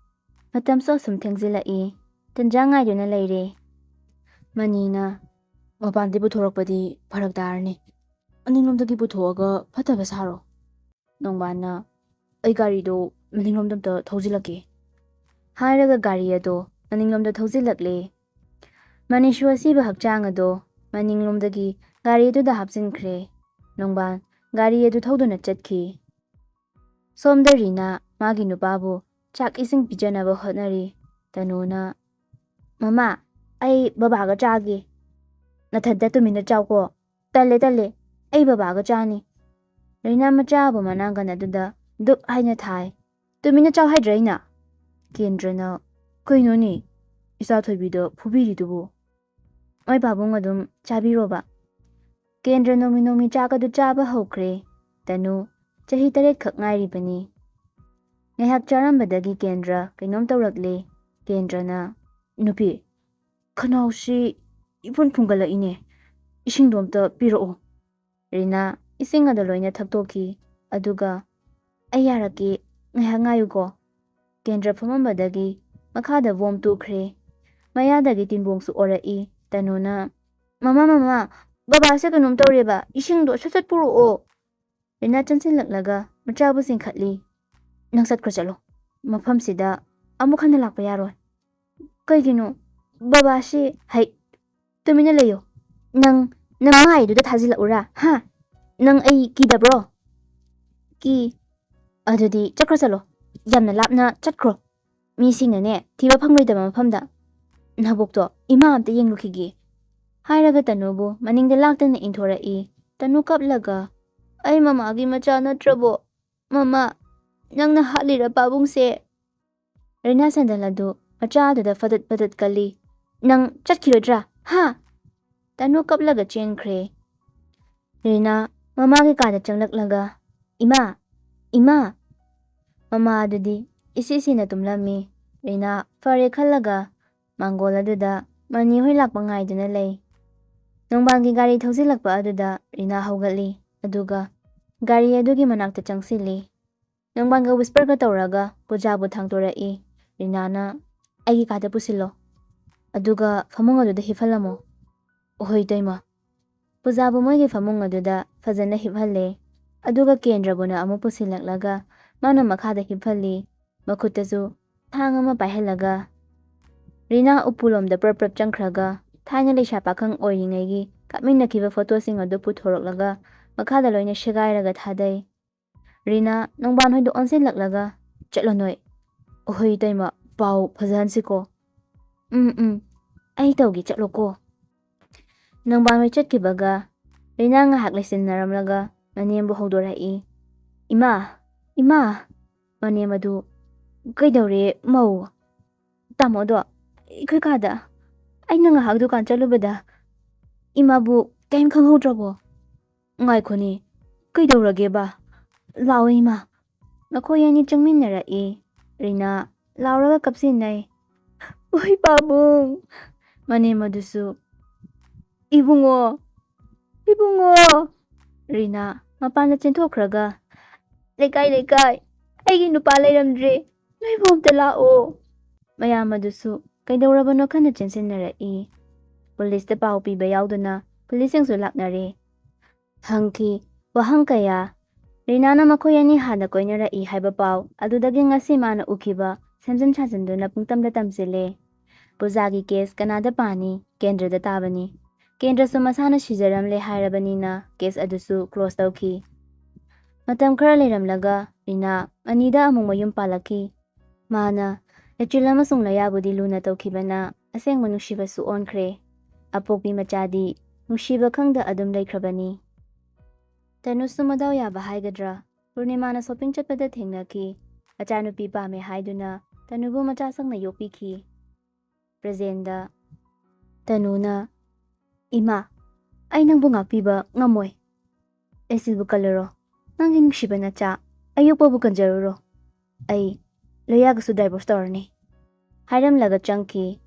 ꯃꯇꯝꯁꯨ ꯑꯁꯨꯝ ꯊꯦꯡꯖꯤꯜꯂꯛꯏ꯫ ꯇꯟꯖꯥ ꯉꯥꯏꯗꯨꯅ ꯂꯩꯔꯦ꯫ ꯃꯅꯤꯅ, "ꯃꯄꯥꯟꯗꯤ ꯄꯨꯊꯣꯔꯛꯄꯗꯤ ꯐꯔꯛ ꯇꯥꯔꯅꯤ꯫ ꯃꯅꯤꯡꯂꯣꯝꯗꯒꯤ ꯄꯨꯊꯣꯛꯑꯒ ꯐꯠꯇꯕ ꯁꯥꯔꯣ꯫" ꯅꯣꯡꯕꯥꯟꯅ, "ꯑꯩ ꯒꯥꯔꯤꯗꯣ ꯃꯅꯤꯡꯂꯣꯝꯗ ꯑꯝꯇ ꯊꯧꯖꯤꯜꯂꯛꯀꯦ꯫" ꯍꯥꯏꯔꯒ ꯒꯥꯔꯤ ꯑꯗꯣ ꯃꯅꯤꯡꯂꯣꯝꯗ ꯊꯧꯖꯤꯜꯂꯛꯂꯦ꯫ ꯃꯅꯤꯁꯨ ꯑꯁꯤꯕ ꯍꯛꯆꯥꯡ ꯑꯗꯣ ꯃꯅꯤꯡꯂꯣꯝꯗꯒꯤ ꯒꯥꯔꯤ ꯑꯗꯨꯗ ꯍꯥꯞꯆꯤꯟꯈ꯭ꯔꯦ꯫ ꯅꯣꯡꯕꯥꯟ ꯒꯥꯔꯤ ꯑꯗꯨ ꯊꯧꯗꯨꯅ ꯆꯠꯈꯤ꯫ ꯁꯣꯝꯗ ꯔꯤꯅꯥ ꯃꯥꯒꯤ ꯅꯨꯄꯥꯕꯨ ꯆꯥꯛ ꯏꯁꯤꯡ ꯄꯤꯖꯅꯕ ꯍꯣꯠꯅꯔꯤ꯫ ꯇꯅꯨꯅ, "ꯃꯃꯥ, ꯑꯩ ꯕꯕꯥꯒ ꯆꯥꯒꯦ꯫ ꯅꯊꯟꯇ ꯇꯨꯃꯤꯟꯅ ꯆꯥꯎꯀꯣ꯫ ꯇꯜꯂꯦ, ꯇꯜꯂꯦ꯫ ꯑꯩ ꯕꯕꯥꯒ ꯆꯥꯅꯤ꯫" ꯔꯤꯅꯥ ꯃꯆꯥꯕꯨ ꯃꯅꯥꯒꯟ ꯑꯗꯨꯗ ꯗꯨꯞ ꯍꯥꯏꯅ ꯊꯥꯏ꯫ "ꯇꯨꯃꯤꯟꯅ ꯆꯥꯎ ꯍꯥꯏꯗ꯭ꯔꯥ ꯑꯩꯅ?" ꯀꯦꯟꯗ꯭ꯔꯅ, "ꯀꯩꯅꯣꯅꯦ, ꯏꯆꯥ ꯊꯣꯏꯕꯤꯗ ꯐꯨꯕꯤꯔꯤꯗꯨꯕꯨ?" "ꯃꯣꯏ ꯄꯥꯕꯨꯡ ꯑꯗꯨꯝ ꯆꯥꯕꯤꯔꯣꯕ꯫" ꯀꯦꯟꯗ꯭ꯔ ꯅꯣꯡꯃꯤ ꯅꯣꯡꯃꯤ ꯆꯥꯛ ꯑꯗꯨ ꯆꯥꯕ ꯍꯧꯈ꯭ꯔꯦ꯫ ꯇꯅꯨ ꯆꯍꯤ ꯇꯔꯦꯠ ꯈꯛ ꯉꯥꯏꯔꯤꯕꯅꯤ꯫ ꯉꯥꯏꯍꯥꯛ ꯆꯥꯔꯝꯕꯗꯒꯤ ꯀꯦꯟꯗ꯭ꯔ ꯀꯩꯅꯣꯝ ꯇꯧꯔꯛꯂꯦ꯫ ꯀꯦꯟꯗ꯭ꯔꯅ, "ꯅꯨꯄꯤ, ꯈꯅꯥꯎꯁꯤ ꯏꯐꯨꯟ ꯐꯨꯟꯒꯠꯂꯛꯏꯅꯦ, ꯏꯁꯤꯡꯗꯣ ꯑꯝꯇ ꯄꯤꯔꯛꯑꯣ꯫" ꯔꯤꯅꯥ ꯏꯁꯤꯡ ꯑꯗꯨ ꯂꯣꯏꯅ ꯊꯛꯇꯣꯛꯈꯤ꯫ ꯑꯗꯨꯒ, "ꯑꯩ ꯌꯥꯔꯛꯀꯦ, ꯉꯥꯏꯍꯥꯛ ꯉꯥꯏꯌꯨꯀꯣ꯫" ꯀꯦꯟꯗ꯭ꯔ ꯐꯝꯃꯝꯕꯗꯒꯤ ꯃꯈꯥꯗ ꯕꯣꯝ ꯇꯨꯈ꯭ꯔꯦ꯫ ꯃꯌꯥꯗꯒꯤ ꯇꯤꯟꯕꯣꯡꯁꯨ ꯑꯣꯔꯛꯏ꯫ ꯇꯅꯨꯅ, "ꯃꯃꯥ, ꯃꯃꯥ, ꯕꯕꯥꯁꯦ ꯀꯩꯅꯣꯝ ꯇꯧꯔꯦꯕ, ꯏꯁꯤꯡꯗꯣ ꯁꯠ ꯁꯠ ꯄꯨꯔꯛꯑꯣ꯫" ꯔꯤꯅꯥ ꯆꯪꯁꯤꯜꯂꯛꯂꯒ ꯃꯆꯥꯕꯨ ꯆꯤꯡꯈꯠꯂꯤ꯫ "ꯅꯪ ꯆꯠꯈ꯭ꯔꯣ, ꯆꯠꯂꯣ꯫ ꯃꯐꯝꯁꯤꯗ ꯑꯃꯨꯛ ꯍꯟꯅ ꯂꯥꯛꯄ ꯌꯥꯔꯣꯏ꯫" "ꯀꯩꯒꯤꯅꯣ? ꯕꯕꯥꯁꯤ"꯫ "ꯍꯩ, ꯇꯨꯃꯤꯟꯅ ꯂꯩꯌꯣ꯫ ꯅꯪ, ꯅꯪ ꯃꯥꯏꯗꯨꯗ ꯊꯥꯖꯤꯜꯂꯛꯎꯔꯥ, ꯍꯥ? ꯅꯪ ꯑꯩ ꯀꯤꯗꯕ꯭ꯔꯣ?" "ꯀꯤ꯫" "ꯑꯗꯨꯗꯤ ꯆꯠꯈ꯭ꯔꯣ, ꯆꯠꯂꯣ꯫ ꯌꯥꯝꯅ ꯂꯥꯞꯅ ꯆꯠꯈ꯭ꯔꯣ꯫ ꯃꯤꯁꯤꯡꯅꯅꯦ ꯊꯤꯕ ꯐꯪꯂꯣꯏꯗꯕ ꯃꯐꯝꯗ꯫ ꯅꯕꯣꯛꯇꯣ ꯏꯃꯥ ꯑꯝꯇ ꯌꯦꯡꯂꯨꯈꯤꯒꯦ꯫" ꯍꯥꯏꯔꯒ ꯇꯅꯨꯕꯨ ꯃꯅꯤꯡꯗ ꯂꯥꯛꯇꯅ ꯏꯟꯊꯣꯔꯛꯏ꯫ ꯇꯅꯨ ꯀꯞꯂꯒ, "ꯑꯩ ꯃꯃꯥꯒꯤ ꯃꯆꯥ ꯅꯠꯇ꯭ꯔꯕꯣ? ꯃꯃꯥ, ꯅꯪꯅ ꯍꯥꯠꯂꯤꯔ ꯄꯥꯕꯨꯡꯁꯦ?" ꯔꯤꯅꯥ ꯁꯦꯟꯗꯜ ꯑꯗꯨ ꯃꯆꯥ ꯑꯗꯨꯗ ꯐꯗꯠ ꯐꯗꯠ ꯀꯜꯂꯤ꯫ "ꯅꯪ ꯆꯠꯈꯤꯔꯣꯏꯗ꯭ꯔꯥ, ꯍꯥ?" ꯇꯅꯨ ꯀꯞꯂꯒ ꯆꯦꯟꯈ꯭ꯔꯦ꯫ ꯔꯤꯅꯥ ꯃꯃꯥꯒꯤ ꯀꯥꯗ ꯆꯪꯂꯛꯂꯒ, "ꯏꯃꯥ! ꯏꯃꯥ!" ꯃꯃꯥ ꯑꯗꯨꯗꯤ ꯏꯁꯤ ꯁꯤꯅ ꯇꯨꯝꯂꯝꯃꯤ꯫ ꯔꯤꯅꯥ ꯐꯔꯦ ꯈꯜꯂꯒ ꯃꯥꯡꯒꯣꯜ ꯑꯗꯨꯗ ꯃꯅꯤ ꯍꯣꯏ ꯂꯥꯛꯄ ꯉꯥꯏꯗꯨꯅ ꯂꯩ꯫ ꯅꯣꯡꯕꯥꯟꯒꯤ ꯒꯥꯔꯤ ꯊꯧꯖꯤꯜꯂꯛꯄ ꯑꯗꯨꯗ ꯔꯤꯅꯥ ꯍꯧꯒꯠꯂꯤ, ꯑꯗꯨꯒ ꯒꯥꯔꯤ ꯑꯗꯨꯒꯤ ꯃꯅꯥꯛꯇ ꯆꯪꯁꯤꯜꯂꯤ꯫ ꯅꯣꯡꯕꯥꯟꯒ ꯋꯤꯁꯄꯔꯒ ꯇꯧꯔꯒ ꯄꯨꯖꯥꯕꯨ ꯊꯥꯡꯗꯣꯔꯛꯏ꯫ ꯔꯤꯅꯥꯅ, "ꯑꯩꯒꯤ ꯀꯥꯗ ꯄꯨꯁꯤꯜꯂꯣ, ꯑꯗꯨꯒ ꯐꯃꯨꯡ ꯑꯗꯨꯗ ꯍꯤꯞꯍꯜꯂꯝꯃꯣ꯫" "ꯑꯍꯣꯏ, ꯏꯇꯩꯃ꯫" ꯄꯨꯖꯥꯕꯨ ꯃꯣꯏꯒꯤ ꯐꯃꯨꯡ ꯑꯗꯨꯗ ꯐꯖꯅ ꯍꯤꯞꯍꯜꯂꯦ꯫ ꯑꯗꯨꯒ ꯀꯦꯟꯗ꯭ꯔꯕꯨꯅ ꯑꯃꯨꯛ ꯄꯨꯁꯤꯜꯂꯛꯂꯒ ꯃꯥꯅ ꯃꯈꯥꯗ ꯍꯤꯞꯍꯜꯂꯤ꯫ ꯃꯈꯨꯠꯇꯁꯨ ꯊꯥꯡ ꯑꯃ ꯄꯥꯏꯍꯜꯂꯒ꯫ ꯔꯤꯅꯥ ꯎꯄꯨꯂꯣꯝꯗ ꯄ꯭ꯔꯞ ꯄ꯭ꯔꯞ ꯆꯪꯈ꯭ꯔꯒ ꯊꯥꯏꯅ ꯂꯩꯁꯥ ꯄꯥꯈꯪ ꯑꯣꯏꯔꯤꯉꯩꯒꯤ ꯀꯥꯞꯃꯤꯟꯅꯈꯤꯕ ꯐꯣꯇꯣꯁꯤꯡ ꯑꯗꯨ ꯄꯨꯊꯣꯔꯛꯂꯒ ꯃꯈꯥꯗ ꯂꯣꯏꯅ ꯁꯦꯒꯥꯏꯔꯒ ꯊꯥꯗꯩ꯫ ꯔꯤꯅꯥ ꯅꯣꯡꯕꯥꯟ ꯍꯣꯏꯗ ꯑꯣꯟꯁꯤꯜꯂꯛꯂꯒ, "ꯆꯠꯂꯣ ꯅꯣꯏ꯫" "ꯑꯍꯣꯏ ꯏꯇꯩꯃ, ꯄꯥꯎ ꯐꯖꯍꯟꯁꯤꯀꯣ꯫" "ꯎꯝ, ꯎꯝ, ꯑꯩ ꯇꯧꯒꯦ, ꯆꯠꯂꯣꯀꯣ꯫" ꯅꯣꯡꯕꯥꯟ ꯍꯣꯏ ꯆꯠꯈꯤꯕꯒ ꯔꯤꯅꯥ ꯉꯥꯏꯍꯥꯛ ꯂꯩꯁꯤꯟꯅꯔꯝꯂꯒ ꯃꯅꯦꯝꯕꯨ ꯍꯧꯗꯣꯔꯛꯏ꯫ "ꯏꯃꯥ! ꯏꯃꯥ!" ꯃꯅꯦꯝ ꯑꯗꯨ, "ꯀꯩꯗꯧꯔꯦ ꯃꯧ?" "ꯇꯥꯃꯣꯗꯣ ꯑꯩꯈꯣꯏ ꯀꯥꯗ ꯑꯩꯅ ꯉꯥꯏꯍꯥꯛ ꯗꯨꯀꯥꯟ ꯆꯠꯂꯨꯕꯗ ꯏꯃꯥꯕꯨ ꯀꯔꯤꯝ ꯈꯪꯍꯧꯗ꯭ꯔꯕꯣ?" "ꯉꯥꯏꯈꯣꯅꯦ, ꯀꯩꯗꯧꯔꯒꯦꯕ? ꯂꯥꯛꯑꯣ ꯏꯃꯥ, ꯃꯈꯣꯏ ꯑꯅꯤ ꯆꯪꯃꯤꯟꯅꯔꯛꯏ꯫ ꯔꯤꯅꯥ ꯂꯥꯎꯔꯒ ꯀꯞꯁꯤꯟꯅꯩ꯫ "ꯑꯣꯏ ꯄꯥꯕꯨꯡ!" ꯃꯅꯦꯝ ꯑꯗꯨꯁꯨ, "ꯏꯕꯨꯡꯉꯣ! ꯏꯕꯨꯡꯉꯣ!" ꯔꯤꯅꯥ ꯃꯄꯥꯟꯗ ꯆꯦꯟꯊꯣꯛꯈ꯭ꯔꯒ, "ꯂꯩꯀꯥꯏ, ꯂꯩꯀꯥꯏ! ꯑꯩꯒꯤ ꯅꯨꯄꯥ ꯂꯩꯔꯝꯗ꯭ꯔꯦ! ꯅꯣꯏꯕꯨ ꯑꯝꯇ ꯂꯥꯛꯑꯣ!" ꯃꯌꯥꯝ ꯑꯗꯨꯁꯨ ꯀꯩꯗꯧꯔꯕꯅꯣ ꯈꯟꯅ ꯆꯦꯟꯁꯤꯟꯅꯔꯛꯏ꯫ ꯄꯨꯂꯤꯁꯇ ꯄꯥꯎ ꯄꯤꯕ ꯌꯥꯎꯗꯨꯅ ꯄꯨꯂꯤꯁꯁꯤꯡꯁꯨ ꯂꯥꯛꯅꯔꯦ꯫ ꯍꯪꯈꯤ ꯋꯥꯍꯪ ꯀꯌꯥ꯫ ꯔꯤꯅꯥꯅ ꯃꯈꯣꯏ ꯑꯅꯤ ꯍꯥꯟꯅ ꯀꯣꯏꯅꯔꯛꯏ ꯍꯥꯏꯕ ꯄꯥꯎ ꯑꯗꯨꯗꯒꯤ ꯉꯁꯤ ꯃꯥꯅ ꯎꯈꯤꯕ ꯁꯦꯝꯖꯤꯟ ꯁꯥꯖꯤꯟꯗꯨꯅ ꯄꯨꯡꯇꯝꯗ ꯇꯝꯁꯤꯜꯂꯦ꯫ ꯄꯨꯖꯥꯒꯤ ꯀꯦꯁ ꯀꯅꯥꯗ ꯄꯥꯅꯤ? ꯀꯦꯟꯗ꯭ꯔꯗ ꯇꯥꯕꯅꯤ꯫ ꯀꯦꯟꯗ꯭ꯔꯁꯨ ꯃꯁꯥꯅ ꯁꯤꯖꯔꯝꯂꯦ ꯍꯥꯏꯔꯕꯅꯤꯅ ꯀꯦꯁ ꯑꯗꯨꯁꯨ ꯀ꯭ꯂꯣꯁ ꯇꯧꯈꯤ꯫ ꯃꯇꯝ ꯈꯔ ꯂꯩꯔꯝꯂꯒ ꯔꯤꯅꯥ ꯑꯅꯤꯗ ꯑꯃꯨꯛ ꯃꯌꯨꯝ ꯄꯥꯜꯂꯛꯈꯤ꯫ ꯃꯥꯅ ꯑꯦꯆꯤꯜ ꯑꯃꯁꯨꯡ ꯂꯌꯥꯕꯨꯗꯤ ꯂꯨꯅ ꯇꯧꯈꯤꯕꯅ ꯑꯁꯦꯡꯕ ꯅꯨꯡꯁꯤꯕꯁꯨ ꯑꯣꯟꯈ꯭ꯔꯦ꯫ ꯑꯄꯣꯛꯄꯤ ꯃꯆꯥꯗꯤ ꯅꯨꯡꯁꯤꯕ ꯈꯪꯗ ꯑꯗꯨꯝ ꯂꯩꯈ꯭ꯔꯕꯅꯤ꯫ ꯇꯅꯨꯁꯨ ꯃꯗꯥꯎ ꯌꯥꯕ ꯍꯥꯏꯒꯗ꯭ꯔꯥ, ꯄꯨꯔꯅꯤꯃꯥꯅ ꯁꯣꯄꯤꯡ ꯆꯠꯄꯗ ꯊꯦꯡꯅꯈꯤ꯫ ꯃꯆꯥꯅꯨꯄꯤ ꯄꯥꯝꯃꯦ ꯍꯥꯏꯗꯨꯅ ꯇꯅꯨꯕꯨ ꯃꯆꯥꯁꯪꯅ ꯌꯣꯛꯄꯤꯈꯤ꯫ ꯄ꯭ꯔꯖꯦꯟꯗ ꯇꯅꯨꯅ, "ꯏꯃꯥ, ꯑꯩ ꯅꯪꯕꯨ ꯉꯥꯛꯄꯤꯕ ꯉꯝꯃꯣꯏ꯫ ꯑꯦꯁꯤꯜꯕꯨ ꯀꯜꯂꯨꯔꯣ꯫ ꯅꯪꯒꯤ ꯅꯨꯡꯁꯤꯕ ꯅꯆꯥ ꯑꯌꯣꯛꯄꯕꯨ ꯀꯟꯖꯔꯨꯔꯣ꯫ ꯑꯩ ꯂꯣꯌꯥꯒꯁꯨ ꯗꯥꯏꯚꯣꯔꯁ ꯇꯧꯔꯅꯤ," ꯍꯥꯏꯔꯝꯂꯒ ꯆꯪꯈꯤ꯫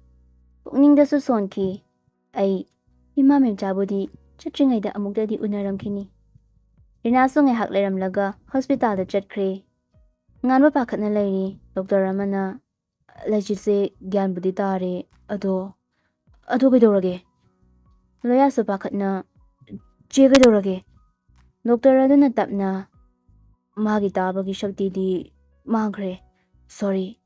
ꯄꯨꯛꯅꯤꯡꯗꯁꯨ ꯁꯣꯟꯈꯤ꯫ "ꯑꯩ ꯏꯃꯥ ꯃꯦꯝꯆꯥꯕꯨꯗꯤ ꯆꯠꯇ꯭ꯔꯤꯉꯩꯗ ꯑꯃꯨꯛꯇꯗꯤ ꯎꯅꯔꯝꯈꯤꯅꯤ꯫" ꯔꯤꯅꯥꯁꯨ ꯉꯥꯏꯍꯥꯛ ꯂꯩꯔꯝꯂꯒ ꯍꯣꯁꯄꯤꯇꯥꯜꯗ ꯆꯠꯈ꯭ꯔꯦ꯫ ꯉꯥꯟꯕ ꯄꯥꯈꯠꯅ ꯂꯩꯔꯤ꯫ ꯗꯣꯛꯇꯔ ꯑꯃꯅ, "ꯂꯩꯆꯤꯠꯁꯦ ꯒ꯭ꯌꯥꯟꯕꯨꯗꯤ ꯇꯥꯔꯦ, ꯑꯗꯣ, ꯑꯗꯣ ꯀꯩꯗꯧꯔꯒꯦ?" ꯂꯣꯌꯥꯁꯨ ꯄꯥꯈꯠꯅ, "ꯆꯦ, ꯀꯩꯗꯧꯔꯒꯦ?" ꯗꯣꯛꯇꯔ ꯑꯗꯨꯅ ꯇꯞꯅ, "ꯃꯥꯒꯤ ꯇꯥꯕꯒꯤ ꯁꯛꯇꯤꯗꯤ ꯃꯥꯡꯈ꯭ꯔꯦ꯫ ꯁꯣꯔꯤ,